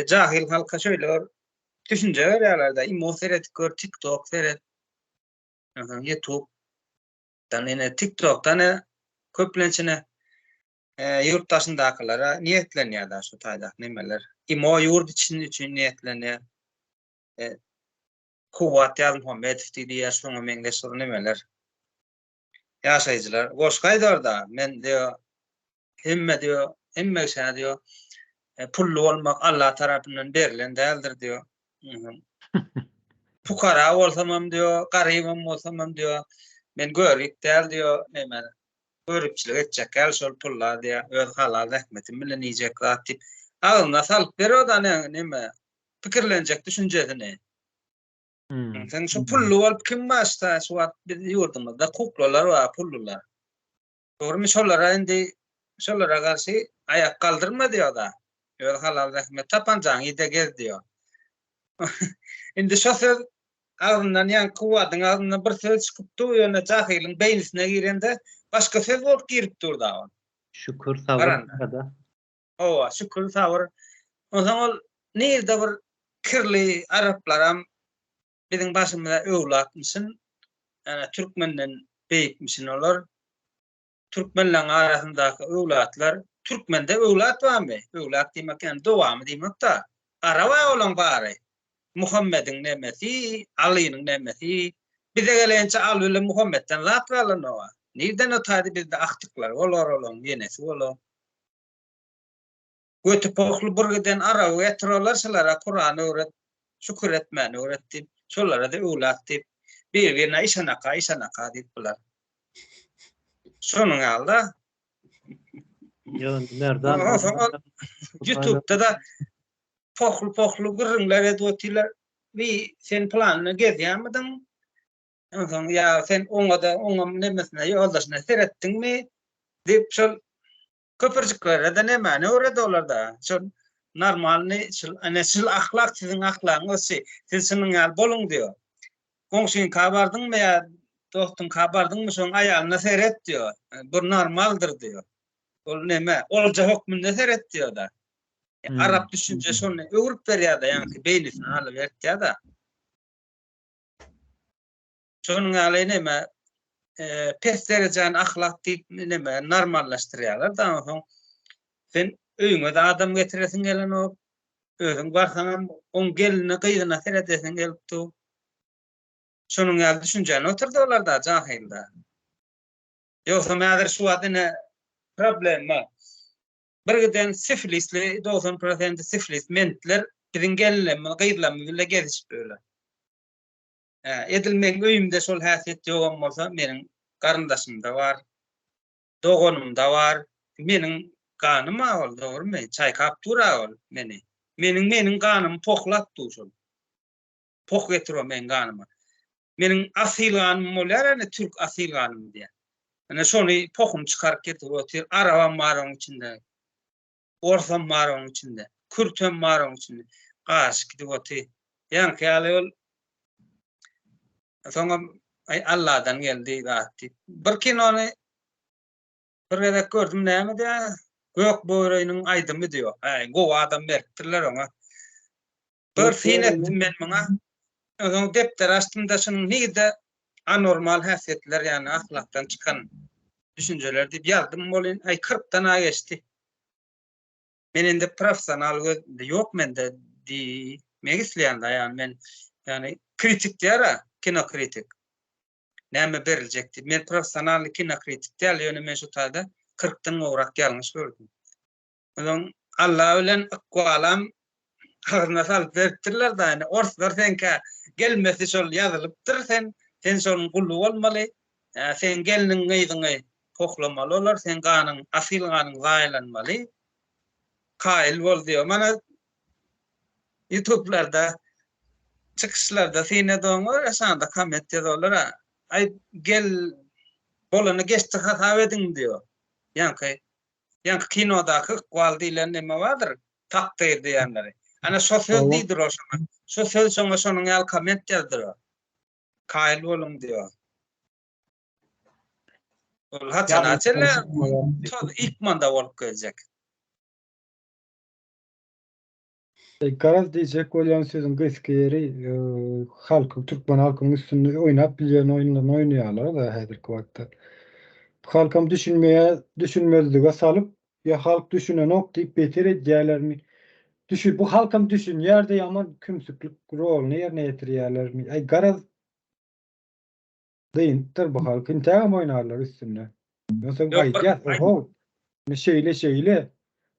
jahil halka şeýle bir düşünje berýärler-de, imo seredip gör, TikTok seret, YouTube dan ine TikTokdan köplenç ine ýurt daşyndakylara niýetlenýär da şu taýda nemeler. Imo ýurt için üçin niýetlenýär. Kuwwat Ýazmuhammedow diýýär, şoňa meňzeş bir nemeler. Ýaşaýjylar goşgy aýdarda, men diýo, hemme diýo, hemme kişä diýo, e, pully bolmak Allah tarapyndan berlen däldir diýo. Pukara bolsamam diýo, garybam bolsamam diýo, men görip däl diýo, näme göripçilik etjek däl şol pullar diýo, öz halal zähmetim bilen iýjek zat diýip, agzyna salyp berýär-da näme pikirlenjek düşünjesini. Hmm. Sen şu pully bolup kim başda şu wagt biz ýurdumyzda kuklalar bar, pullular. Dogrymy şolara indi şolara garşy aýak galdyrma diýor-da. Öz halal zähmet tapanjaň ýede gez diýor. Indi şo söz agzyndan ýa kuwadyň agzyndan bir söz çykyp dur, ýöne jahylyň beýnisine girende başga söz bolup girip dur da ol. Şükür sabyr da. Hawa, şükür sabyr. Onsoň ol nirde bir kirli araplaram biziň başymyza öwlatmyşyn, ýa türkmenden beýikmişin olar. Türkmenleň arasyndaky öwlatlar, türkmende öwlat barmy? Öwlat diýmek ýagny dowamy diýmek-da. Araba olaň bary. Muhammediň nemesi, Alynyň nemesi. Bize gelençe Aly bilen Muhammetden zat galanok-a. Nirden o taýda bizde agtyklary bolar olaň, ýenesi bolar. Göti pohly bir giden araby getir olar şulara Kuran öwret, şükür etmäni öwret diýip, şolara-da öwlat diýip, bir-birine işanaka, işanaka diýip bular. Şonuň ýaly-da. Ýöne Merdan YouTube'da-da pohly-pohly gürrüňler edip otyrlar. Bi sen planyny gezýärmidiň? Onsoň ýa sen oňa-da, oňam nemesine, ýoldaşyna seretdiňmi? diýip şol Köpürjiklere-de nämäni öwredi olar-da. Şol normalny, şul, ene şul ahlak siziň ahlagyňyz şi. Siz şunuň ýaly boluň diýýär. Goňşyňka bardyňmy ýa dostuňka bardyňmy şoň aýalyna seret diýýär. Bu normaldyr diýýär. Ol näme, olja hökmünde seret diýýär-de. Arap düşünje şony öwrüp berýär-de, ýaňky beýnisini alyp eltýär-de. Şonuň ýaly näme pes derejäni ahlak diýip näme normallaşdyrýarlar da onsoň sen öýüňe-de adam getiresiň gelenok. Özüň barsaňam oň geline gyzyna seredesiň gelip dur. Şonuň ýaly düşünjäni oturdy olarda jahylda. Ýogsam häzir şu wagt ine problema. Bir giden sifilisli 90 prosenti sifilis mentler biziň gelinlerimiz gyzlarymyz bile gezişip öler. Edil meň öýümde şol häsiýet ýogam bolsa, meniň garyndaşymda bar, doganymda bar. Meniň ganym-a ol, dogrumy? Çaýkap dur-a ol meni. Meniň meniň ganymy pohlap dur şol. Poh getir o meň ganyma. Meniň asyl ganym bolýar ene türk asyl ganym diýýär. Ene şony pohuny çykaryp getirip otyr. Arabam bar oň içinde. Orsam bar oň içinde. Kürtem bar oň içinde. Garyşyp gidip otyr. Ýaňky ýaly ol soňam aý Alladan geldi zat diýip. Bir kinony bir gezek gördüm näme diýýär? Gök börüniň aýdymy diýýär. Äý gowy adam beripdirler oňa. Bir syn etdim men muňa. Soň depder açdym-da şunuň nirde anormal häsiýetler ýagny ahlakdan çykan düşünjeler diýip ýazdym welin aý kyrkdan-a geçdi. Men indi professional göz ýok mende diýmek isleýän-de ýagny men ýagny kritik diýer-a kino kritik. Näme beriljek diýip. Men professionalnyý kinokritik däl, ýöne men şu taýda kyrkdan gowrak ýalňyş gördüm. Onuň Alla bilen ykbalam agzyna salyp beripdirler da, indi orslar seňkä gelmesi şol ýazylypdyr, sen sen şonuň guly bolmaly, seň gelniň gyzyňy pohlamaly olar, seň ganyň, asyl ganyň zaýalanmaly, kaýyl bol diýýär. Mana ýutublarda çykyşlarda syn edoňlar, şanda komment ýazarlar, aý gel bolany geçdi hasap ediň diýýär. Ýaňky Ýaňky kinodaky ykbal diýlen neme bardyr, takdyr diýenleri. Ana şo söz diýdir o şoňa. Şo söz şoňa şonuň ýaly komment ýazdyr o. Kaýyl boluň diýýär. Ol haçana çenli toz ykmanda bolup geljek. Garaz diýjek bolýan sözüň gysga ýeri halkyň türkmen halkynyň üstünde oýnap bilýän oýunlaryny oýnaýarlar-da häzirki wagtda. Halkam düşünmeýär, düşünmezlige salyp ýa halk düşünenok diýip beter edýärlermi? Düşü bu halkam düşünýär-de ýaman kümsüklik roluny ýerine ýetirýärlermi? Aý garaz Dynypdyr bu halk. Intägem oýnarlar üstünde. Ýogsam aýdýas, oho, indi şeýle şeýle.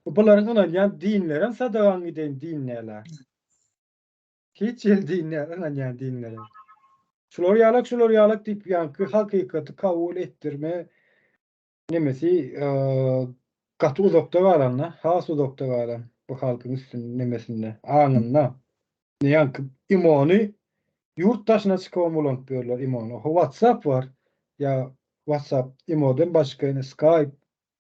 Bu bularyň ynanýan dinlerem sadagaň gideýin din däl-ä. Hiç ýeri din däl, ynanýan dinleri. Şular ýalak, şular ýalak diýip ýaňky hakykaty kabul etdirme nemesi gaty uzakda galan-da, has uzakda galan bu halkyň üstünde nemesinde, aňynda. Ýaňky imony ýurt daşyna çykybam ulanyp ýörler imony. Oho WhatsApp bar. Ýa WhatsApp imodan başga ýene Skype,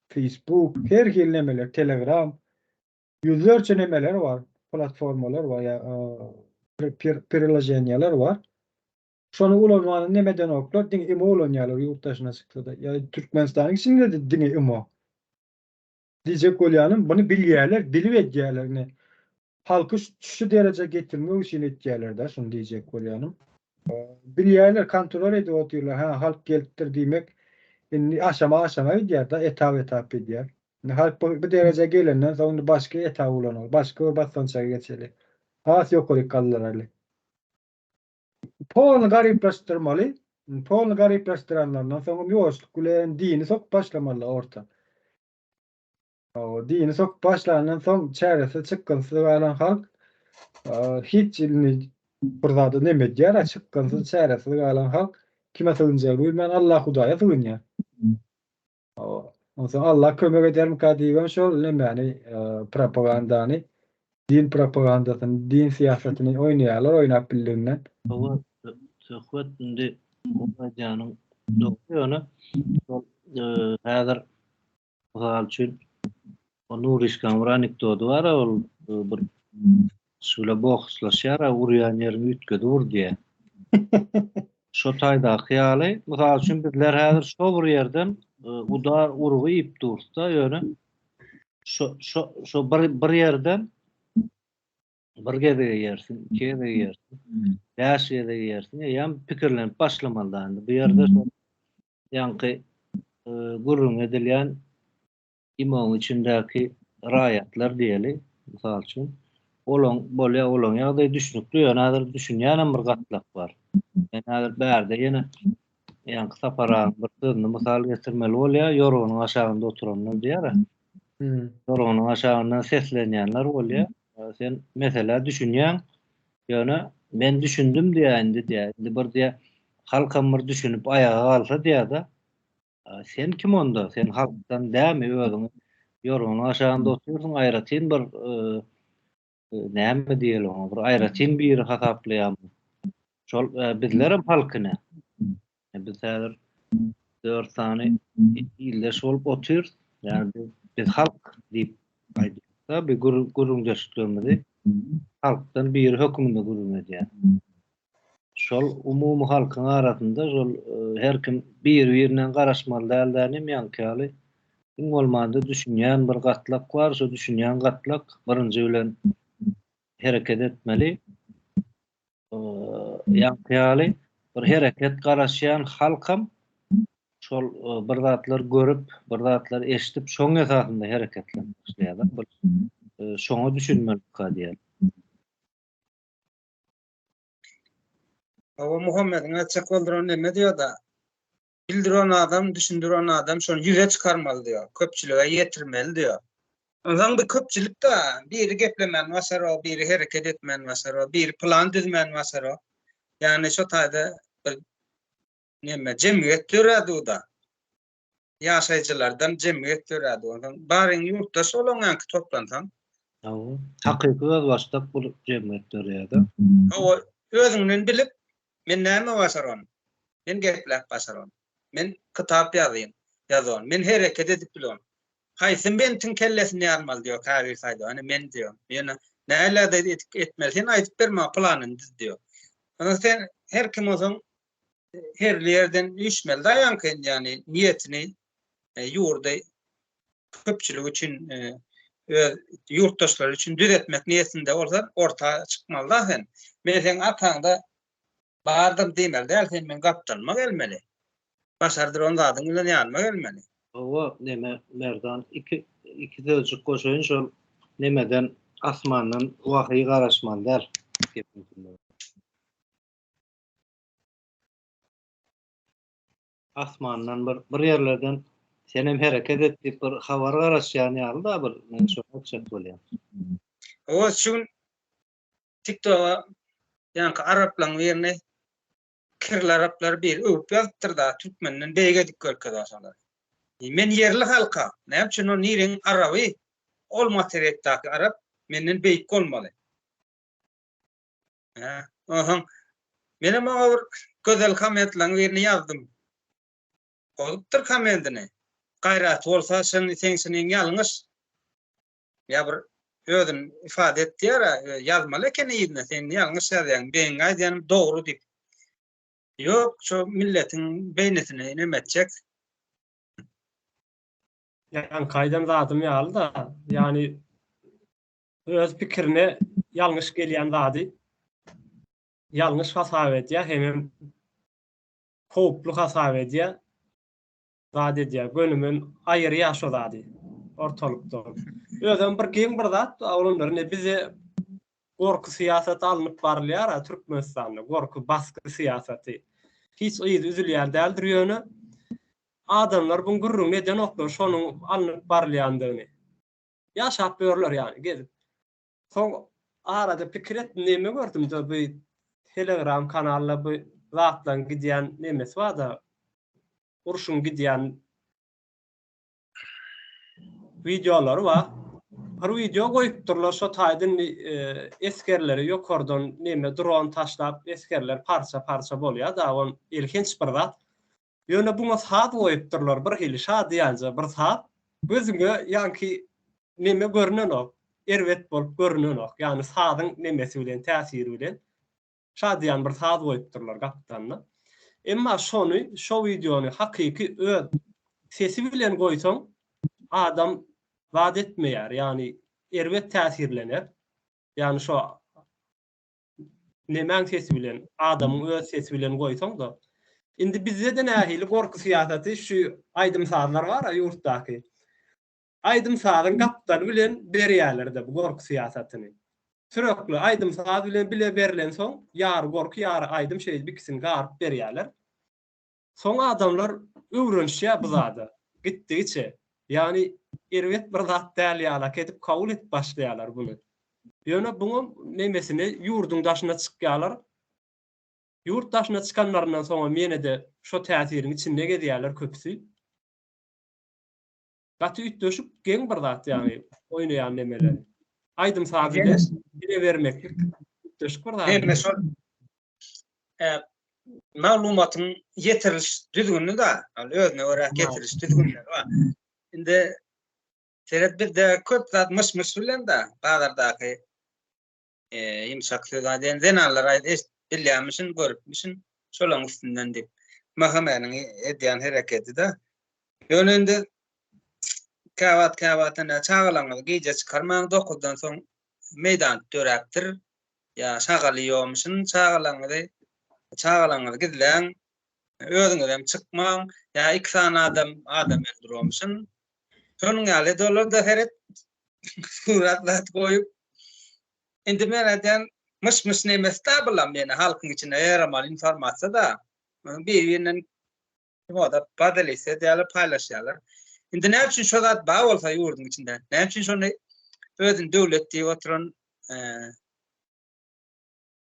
Facebook, her hili nemeler, Telegram ýüzlerçe nemeler bar, platformalar bar ýa priloženiýalar bar. Şony ulanmany neme edenoklar, diňe imo ulanýarlar ýurt daşyna çyksa-da. Ýa Türkmenistanyň içinde-de diňe imo. Diýjek bolýanym, muny bilýärler, bilip edýärler ine. Halky şu derejä getirmek üçin etýärler-dä şuny diýjek bolýanym. Bilýärler, kontrol edip otyrlar, hä halk gelipdir diýmek, indi aşama-aşama gidýär-de, etap-etap gidýär. Indi halk bu bu derejä gelenden soň indi başga etap ulanaly, başga bir basgançaga geçeli. Has ýokaryk galdyraly. Polny garyplaşdyrmaly. Polny garyplaşdyranlaryndan soňam ýuwaşlyk bilen dini sokup başlamalylar orta. Dini sokup başlandan soň çäresiz çykgynsyz galan halk hiç indi bir zada neme edýär, çykgynsyz çäresiz galan halk kime sygynjagyny bilmän Allah Hudaýa sygynýar. Onsoň Allah kömek edermika diýibem şol nemäni propagandany, din propagandasyny, din syýasatyny oýnaýarlar oýnap bildiginden. Hawa, söhbet indi bu aýdýanyň dogry ýöne şol häzir mysal üçin o Nuryşkaň bir anekdody bar ol bir Şule bokslaşýar, urýan ýeriňi üýtgedip ur diýýär. Şo taýdaky ýaly, mysal üçin bizler häzir şo bir ýerden udar urgy iýip durus-da, ýöne şo şo şo bir bir ýerden bir gezek iýersiň, iki gezek iýersiň, bäş gezek iýersiň, eýýäm pikirlenip başlamaly da indi. Bu ýerde şol ýaňky gürrüňi edilýän Imoň içindäki raýatlar diýeli, mysal üçin, olaň bolýa, olaň ýagdaýy düşnükli, ýöne häzir düşünýänem bir gatlak bar. Men häzir bärde ýene ýaňky Sapar agaň bir sözüni mysal getirmeli bolýa, ýorganyň aşagynda oturanlar diýýär-ä. Ýorganyň aşagyndan seslenýänler bolýa. Sen meselä düşünýäň, ýöne men düşündim diýýä indi diýýä. Indi bir diýýä, halkam bir düşünip aýaga galsa diýýä-de. Sen kim onda? Sen halkdan dämi özüňi ýorganyň aşagynda otyrsyň aýratyn bir näme diýeli oňa bir aýratyn biri hasaplaýarmy? Şol bizlerem halk ine. Biz häzir 4 sany ildeş bolup otyrys. Ýani biz halk diýip aýdýarys-da, bir gürrüňdeşliklerimizi halkdan biri hökmünde gürrüň edýäris. Şol umumy halkyň arasynda şol her kim bir-birinden garaşmaly däl dänim ýaňky ýaly iň bolmanda düşünýän bir gatlak bar, şo düşünýän gatlak birinji bilen hereket etmeli. Ýaňky ýaly bir hereket garaşýan halkam şol bir zatlar görüp, bir zatlar eşidip şoň esasynda hereketlenip başlaýarlar. Bir şoňa düşünmelikä diýýän. Hawa Muhammediň aýtjak bolduran neme diýoda. Bildiren adam, düşündiren adam şony ýüze çykarmaly diýýär, köpçülige ýetirmeli diýýär. Onsoň bir köpçülik-de, biri geplemän başarok, biri hereket etmän başarok, biri plan düzmän başarok. Ýagny şo taýda bir neme, jemgyýet dörädi-da. Ýaşaýjylardan jemgyýet dörädi. Onsoň baryň ýurtdaş olaň ýaňky toplansaň. Hawa, hakyky özbaşdak bir jemgyýet döreýär-de. Hawa, özüňden bilip, men näme başaran? Men gepläp başaran. Men kitap ýazyn, ýazan. Men hereket edip bilen. Haýsy mentiň kellesini ýarmaly diýýär, käbir saýda. Ýöne men diýýär. Ýöne näle-de edip etmeli? Sen aýdyp ber maňa planyny düz diýýär. Onsoň sen her kim bolsaň her ýerden üýşmeli da ýaňky ýagny niýetini e, ýurdy köpçülik üçin e, öz ýurtdaşlary üçin düzetmek niýetinde bolsa orta çykmaly da sen. Men seň arkaňda bardym diýmeli däl, sen meň gapdalyma gelmeli. Başardyran zadyň bilen ýanyma gelmeli. Hawa, neme Merdan, iki iki sözjük goşaýyn şol nemeden asmandan wahyý garaşmaly däl gepiň içinde. Asmandan bir bir ýerlerden senem hereket et diýip bir habar garaşýan ýaly-da bir men şony aýtjak bolýan. Hawa şu gün TikToga ýaňky araplaň birini kirli araplar biri öwüp ýazypdyr-da türkmenden beýik edip görkezýär şolary. Men ýerli halka, näme üçin ol nireň araby ol materikdäki arap menden beýik bolmaly. Hä, onsoň menem oňa bir gözel kommentleň birini ýazdym. Goýupdyr kommentini. Gaýraty bolsa şyn seň şynyň ýalňyş. Ýa bir özüni ifade et diýär, ýazmaly eken yzyna sen ýalňyş ýazýaň, meň aýdýanym dogry diýip. Ýok, şo milletiň beýnisini neme etjek. Ýaňky aýdan zadym ýaly-da, ýagny öz pikirine ýalňyş gelýän zady ýalňyş hasap edýär hemem howply hasap edýär, zat edýär, gönümen aýyrýar şo zady ortalykdan. Özem bir geň bir zat, oglanlar, ine bize gorky syýasaty alnyp barylýar-a Türkmenistanda, gorky, basgy syýasaty. Hiç yzy üzülýän däldir ýöne adamlar buň gürrüňini edenoklar şonuň alnyp barylýandygyny. Ýaşap ýörler ýaly gezip. Soň arada pikir etdim neme gördümde bu telegram kanalda bu zatlaryň gidýän nemesi barda urşuň gidýän wideolary bar. Bir wideo goýupdyrlar şo taýda indi e, esgerleri ýokardan neme dron taşlap esgerler parça parça bolýar da on elhenç bir zat. Ýöne buňa saz goýupdyrlar birhili şadyýanja bir saz. Gözüňe ýaňky neme görnenok, erbet bolup görünenok. Ýagny sazyň nemesi bilen, täsiri bilen şadyýan bir saz goýupdyrlar gapdalynda. Emma şony, şo wideony hakyky öz sesi bilen goýsaň adam zat etmeýär, ýagny erbet täsirlener. Ýagny şo nemäň sesi bilen, adamyň öz sesi bilen goýsaň-da. Indi bizde-de nähili gorky syýasaty şu aýdym-sazlar bar-a ýurtdaky. Aýdym-sazyň gapdaly bilen berýärler-de bu gorky syýasatyny. Sürekli aýdym-saz bilen bile berlensoň, ýary gorky, ýary aýdym şeýdip ikisini garyp berýärler. Soň adamlar öwrenişýär bu zada gitdigiçe. Ýagny erbet bir zat däl ýalak edip kabul edip başlaýarlar buny. Ýöne buňam nemesini ýurduň daşyna çykýarlar. Ýurt daşyna çykanlaryndan soňam ýene-de şo täsiriň içinde gezýärler köpüsi. Gaty üýtgeşik geň bir zat ýagny oýnaýan nemeleri. Aýdym-saz bilen bile bermeklik üýtgeşik bir zat. Hemme şol maglumatyň ýetiriliş düzgüni-da, özüne görä getiriliş düzgünleri bar. Indi seret bizde köp zat myş-myş bilen-de bazardaky ýumşak söz aýdýan zenanlar aýt bilýärmişin, görüpmişin şolaryň üstünden diýip. MHM-niň edýän hereketi-de. Ýöne indi käwagt käwagt ine çagalaryňyzy gije çykarmaň, dokuzdan soň meýdan döräpdir. Ýa şagal iýomyşyn çagalaňyzy çagalaňyzy gizläň özüňizem çykmaň ýa iki sany adam adam öldüromyşyn şonuň ýaly dolarda seret surat zat goýup indi men aýdýan myş myş nemesi da bulam ýene halkyň içinde ýaramaly informasiýa da bir birinden. Imoda podelisiýa edýärler, paýlaşýarlar. Indi näme üçin şo zat bar bolsa ýurduň içinde? Näme üçin şony özüni döwlet diýip oturan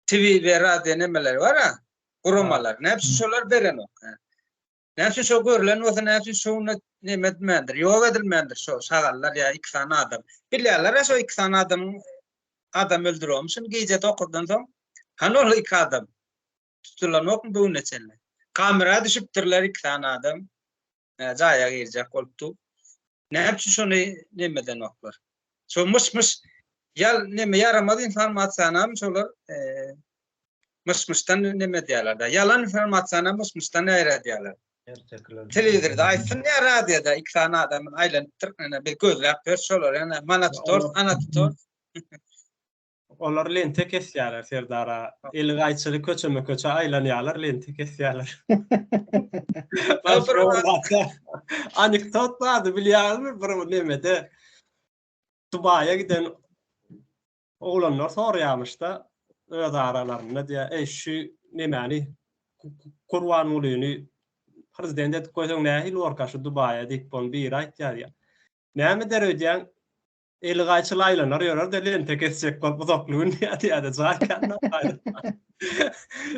TV we radio nemeleri bar-a, guramalar. Näme üçin şolar berenok? Näme üçin şo görlen bolsa, näme üçin şony neme etmändir, ýok edilmändir şo şagallar ýa iki sany adam. Bilýärler-ä şo iki sany adamyň adam öldürenmişin gije dokuzdan soň. Hany ol iki adam? Tutulanokmy bu güne çenli? Kamera düşüpdirler iki sany adam. Jaýa girjek bolupdy. Näme üçin şony neme edenoklar? Şo myş-myş ýal neme ýaramaz informasiýanam şolar myş-myşdan neme edýärler-de. Ýalan informasiýanam myş-myşdan ýaýradýarlar. Telewizorda aýtsyn ýa radioda iki sany adam aýlanypdyr. Ine biz gözläp ýörüs şolary. Ine mana tutarys, ana tutarys. Olar lente kesýärler Serdar aga. Eli gaýçyly köçeme-köçe aýlanýarlar, lente kesýärler. Anekdot bardy bilýäňizmi bir nemede Dubaýa giden oglanlar soraýarmyşda öz aralarynda diýýär, eý şu nemäni Gurbangulyny prezident edip goýsaň nähili borka şu Dubaýa diýip ony biri aýtýar diýýär. Näme eder öýdýäň? Eli gaýçyly aýlanar ýörer-de lente kesjek bolup uzakly gün diýýär-de jaý kände.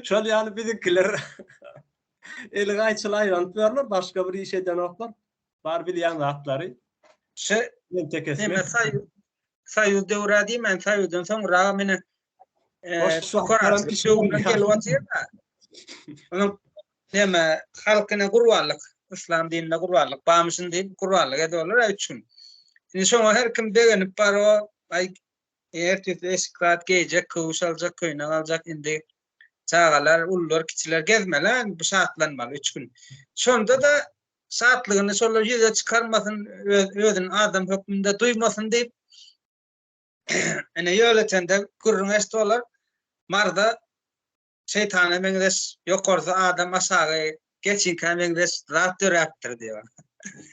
Şol ýaly biziňkiler eli gaýçyly aýlanyp ýörler, başga bir iş edenoklar. Bar bilýän zatlary. Şu lente kesmek. Neme saýu Soýuz döwrä diýmän, Soýuzdan soňra meni şu döwrüne gelip otyr-da. Onuň neme halkyna gurbanlyk, yslam dininde gurbanlyk barmyşyn diýip gurbanlyk ediyorlar üç gün. Indi şoňa her kim begenip bar o, aý ertesi eşik zat geýjek, köwüş aljak, köýnek aljak indi çagalar, ulular, kiçiler gezmeli, bu şatlanmaly üç gün. Şonda-da şatlygyny şolar ýüze çykarmasyn, öz, özüni adam hökmünde duýmasyn diýip, ine ýöletende gürrüň eşdi olar. Marda şeýtana meňzeş, ýokarsy adam, aşagy geçiňkä meňzeş zat döräpdir diýýär.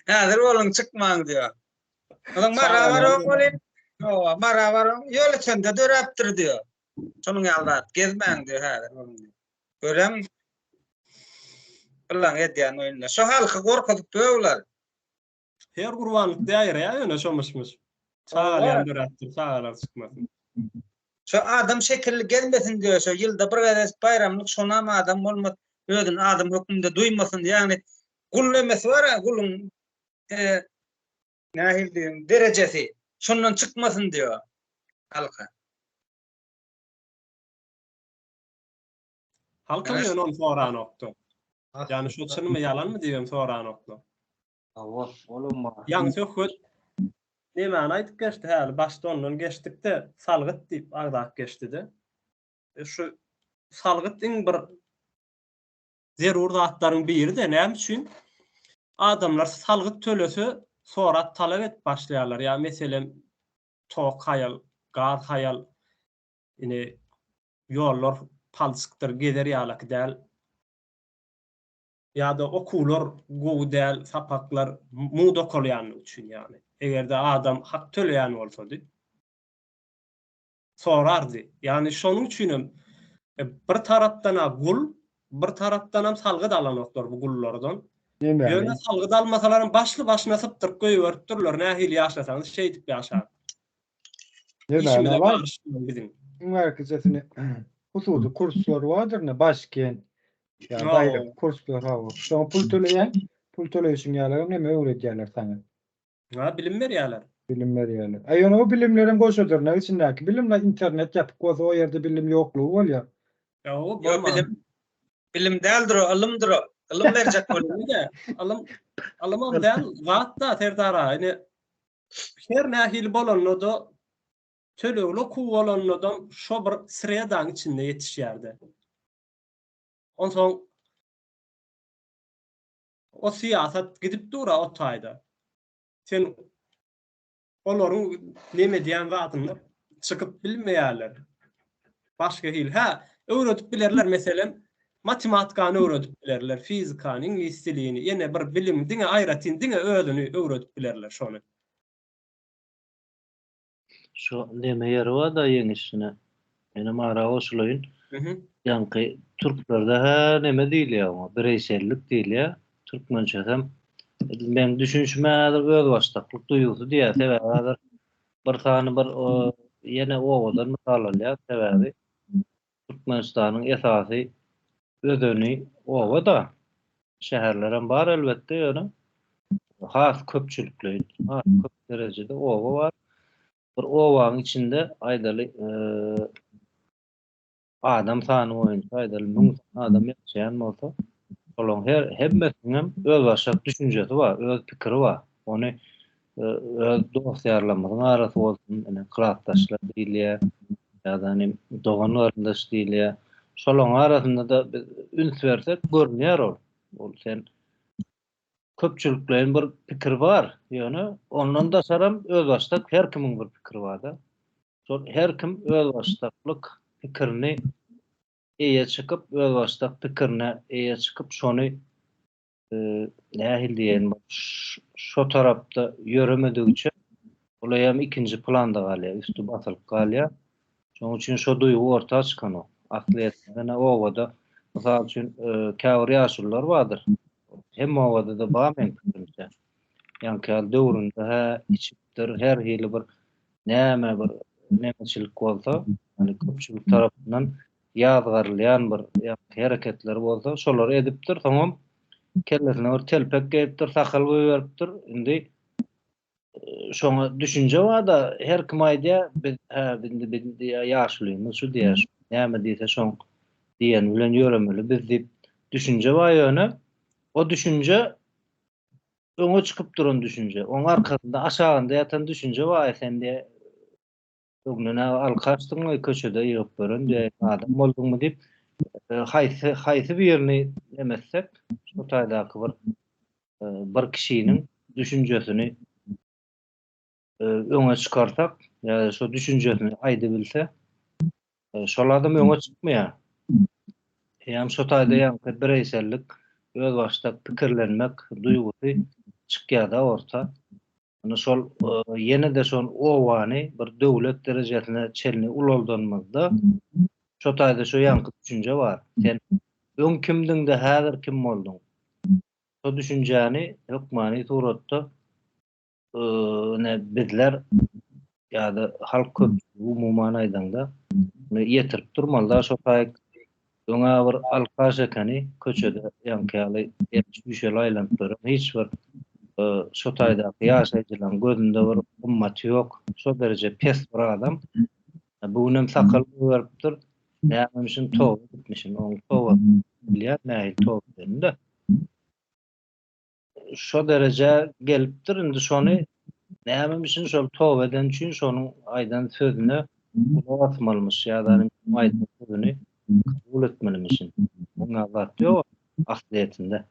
Häzir boluň, çykmaň diýýär. Onuň Mara baran welin, hawa, Mara baran ýöletende döräpdir diýýär. Şonuň ýaly zat gezmäň diýýär häzir boluň diýýär. Göreň Yllaň edýän oýunda. Şo halky gorkuzyp döwler. Her gurbanlyk däýreýär ýöne şo myş-myş. Çagalýan döräpdir, çagalar çykmasyn. Şo adam şekilli gezmesin diýýär, şo ýylda bir gezek baýramlyk şonam adam bolmaz, özüni adam hökmünde duýmasyn, ýagny gul nemesi bar-a, guluň nähili diýeýin, derejesi, şondan çykmasyn diýýär halka. Halkam ýöne ony soranokdy. Ýagny şu çynmy ýalanmy diýibem soranoklar. Hawa, olam bar. Ýaňy söhbet nemäni aýdyp geçdi häli başda ondan geçdikde salgyt diýip agzap geçdide. E, şu salgyt iň bir zerur zatlaryň biri-de näme üçin? Adamlar salgyt tölese sorap talap edip başlaýarlar. Ýa meselem tok haýal, gaz haýal, ine ýollar palçykdyr, gezer ýalaky däl. Ýa-da okuwlar gowy däl, sapaklar mugt okalýanlygy üçin ýagny. Eger-de adam hak töleýän bolsady, sorardy. Ýagny şonuň üçinem bir tarapdan-a gul, bir tarapdanam salgyt alanoklar bu gullardan. Ýöne salgyt almasalaram başly-başyna sypdyryp goýberipdirler, nähili ýaşasaňyz şeýdip ýaşaň. Işimize garyşmaň biziň. Iň bärkijesini hususy kurslar bardyr ne Başkent ýa baýrak kurslar hawa. Şoňa pul töleýäň, pul töleýşiň ýaly hem näme öwredýärler saňa. Ha, bilim berýärler. Bilim berýärler. A ýöne o bilimlerem goşa dyrnak içindäki bilimler internet ýapyk bolsa o ýerde bilim ýoklugy bolýar. Ýok, bolmaz. Bilim bilim däldir o, ylymdyr o. Ylym berjek bolýar. Ylym ylymam däl, zat-da Serdar aga. Ine Her nähili bolanda-da, tölegli okuw bolanda-da şo bir sredaň içinde ýetişýärdi. Onsoň o syýasat gidip dur-a o taýda. Sen olaryň neme edýän zadyndan çykyp bilmeýärler. Başga hili. Hä, öwredip bilerler, meselem, matematikany öwredip bilerler, fizikany, iňlis dilini, ýene bir bilim, diňe aýratyn, diňe özüni öwredip bilerler şony. Şu neme ýeri bar-da ýeňişine. Menem ara goşulaýyn. Ýaňky türklerde hä neme diýilýär oňa, bireýsellik diýilýär. Türkmençesem edil meň düşünişime häzir özbaşdaklyk duýgusy diýýär. Sebäbi häzir bir sany bir ýene obadan mysal alýar. Sebäbi Türkmenistanyň esasy özeni oba-da. Şäherlerem bar elbetde ýöne has köpçülikleýin, has köp derejede oba bar. Bir obaň içinde aýdaly adam sany boýunça aýdaly 1000 sany adam ýaşaýan bolsa, olaryň her hemmesiniň özbaşdak düşünjesi bar, öz pikiri bar. Ony öz dost-ýarlarymyzyň arasy bolsun, ine klasdaşlar diýilýär, ýa-da ine dogan-garyndaş diýilýär. Şolaryň arasynda-da biz üns bersek görünýär ol. Ol sen köpçülikleýin bir pikir bar, ýöne ondan daşaram özbaşdak her kimiň bir pikiri bar-da. Şol her kim özbaşdaklyk pikirini eýe çykyp, özbaşdak pikirine eýe çykyp, şony nähili diýeýin, şo tarapda ýöremedigiçe ol eýýäm ikinji planda galýar, üsti basylyp galýar. Şonuň üçin şo duýgy orta çykanok. Aslyýetinde obada, mysal üçin, käbir ýaşulular bardyr. Hemme obada-da bar meň pikirimçe. Ýaňky ýaly döwründe hä içipdir, her hili bir näme bir nemeçilik bolsa, ýagny köpçülik tarapyndan ýazgarylýan bir hereketleri bolsa, şolary edipdir. Soňam kellesine bir telpek geýipdir, sakal goýberipdir. Indi şoňa düşünje bar-da, her kim aýdýar, biz hä indi biz diýýär, ýaşulymyz şu diýýär, näme diýse şoň diýeni bilen ýöremeli biz diýip düşünje bar ýöne o düşünje öňe çykyp duran düşünje. Oň arkasynda aşagynda ýatan düşünje bar, sen diýýär Öňden alkaçdyňmy, köçede ýygyp ýören diýen adam bolduňmy diýip, haýsy haýsy birini neme etsek, şo taýdaky bir bir kişiniň düşünjesini öňe çykarsak, ýa şo düşünjesini aýdybilse, şol adam öňe çykmaýar. Eýýäm şo taýda ýaňky bireýsellik, özbaşdak pikirlenmek duýgusy çykýar-da orta. Indi şol ýene-de şol obany bir döwlet derejesine çenli ulaldanymyzda şo taýda şo ýaňky düşünje bar. Sen öň kimdiň-de häzir kim bolduň? Şo düşünjäni hökmany suratda ine bizler ýa-da halk köpçüligi umuman aýdaňda ýetirip durmaly-da şo taýy Öň-ä bir alkaş ekeni, köçede ýaňky ýaly eli çüýşeli aýlanyp ýören, hiç bir şo taýdaky ýaşaýjylaryň gözünde bir gymmaty ýok, şo dereje pes bir adam. Bu günem sakal goýberipdir, nämemişin toba edipmişin, oň tobasyny bilýän nähili toba edenini-de. Şo derejä gelipdir, indi şony nämemişin şol toba eden üçin şonuň aýdan sözüne gulak asmalymyş ýa-da aýdan sözüni kabul etmelimişin. Muňa zat ýok aslyýetinde.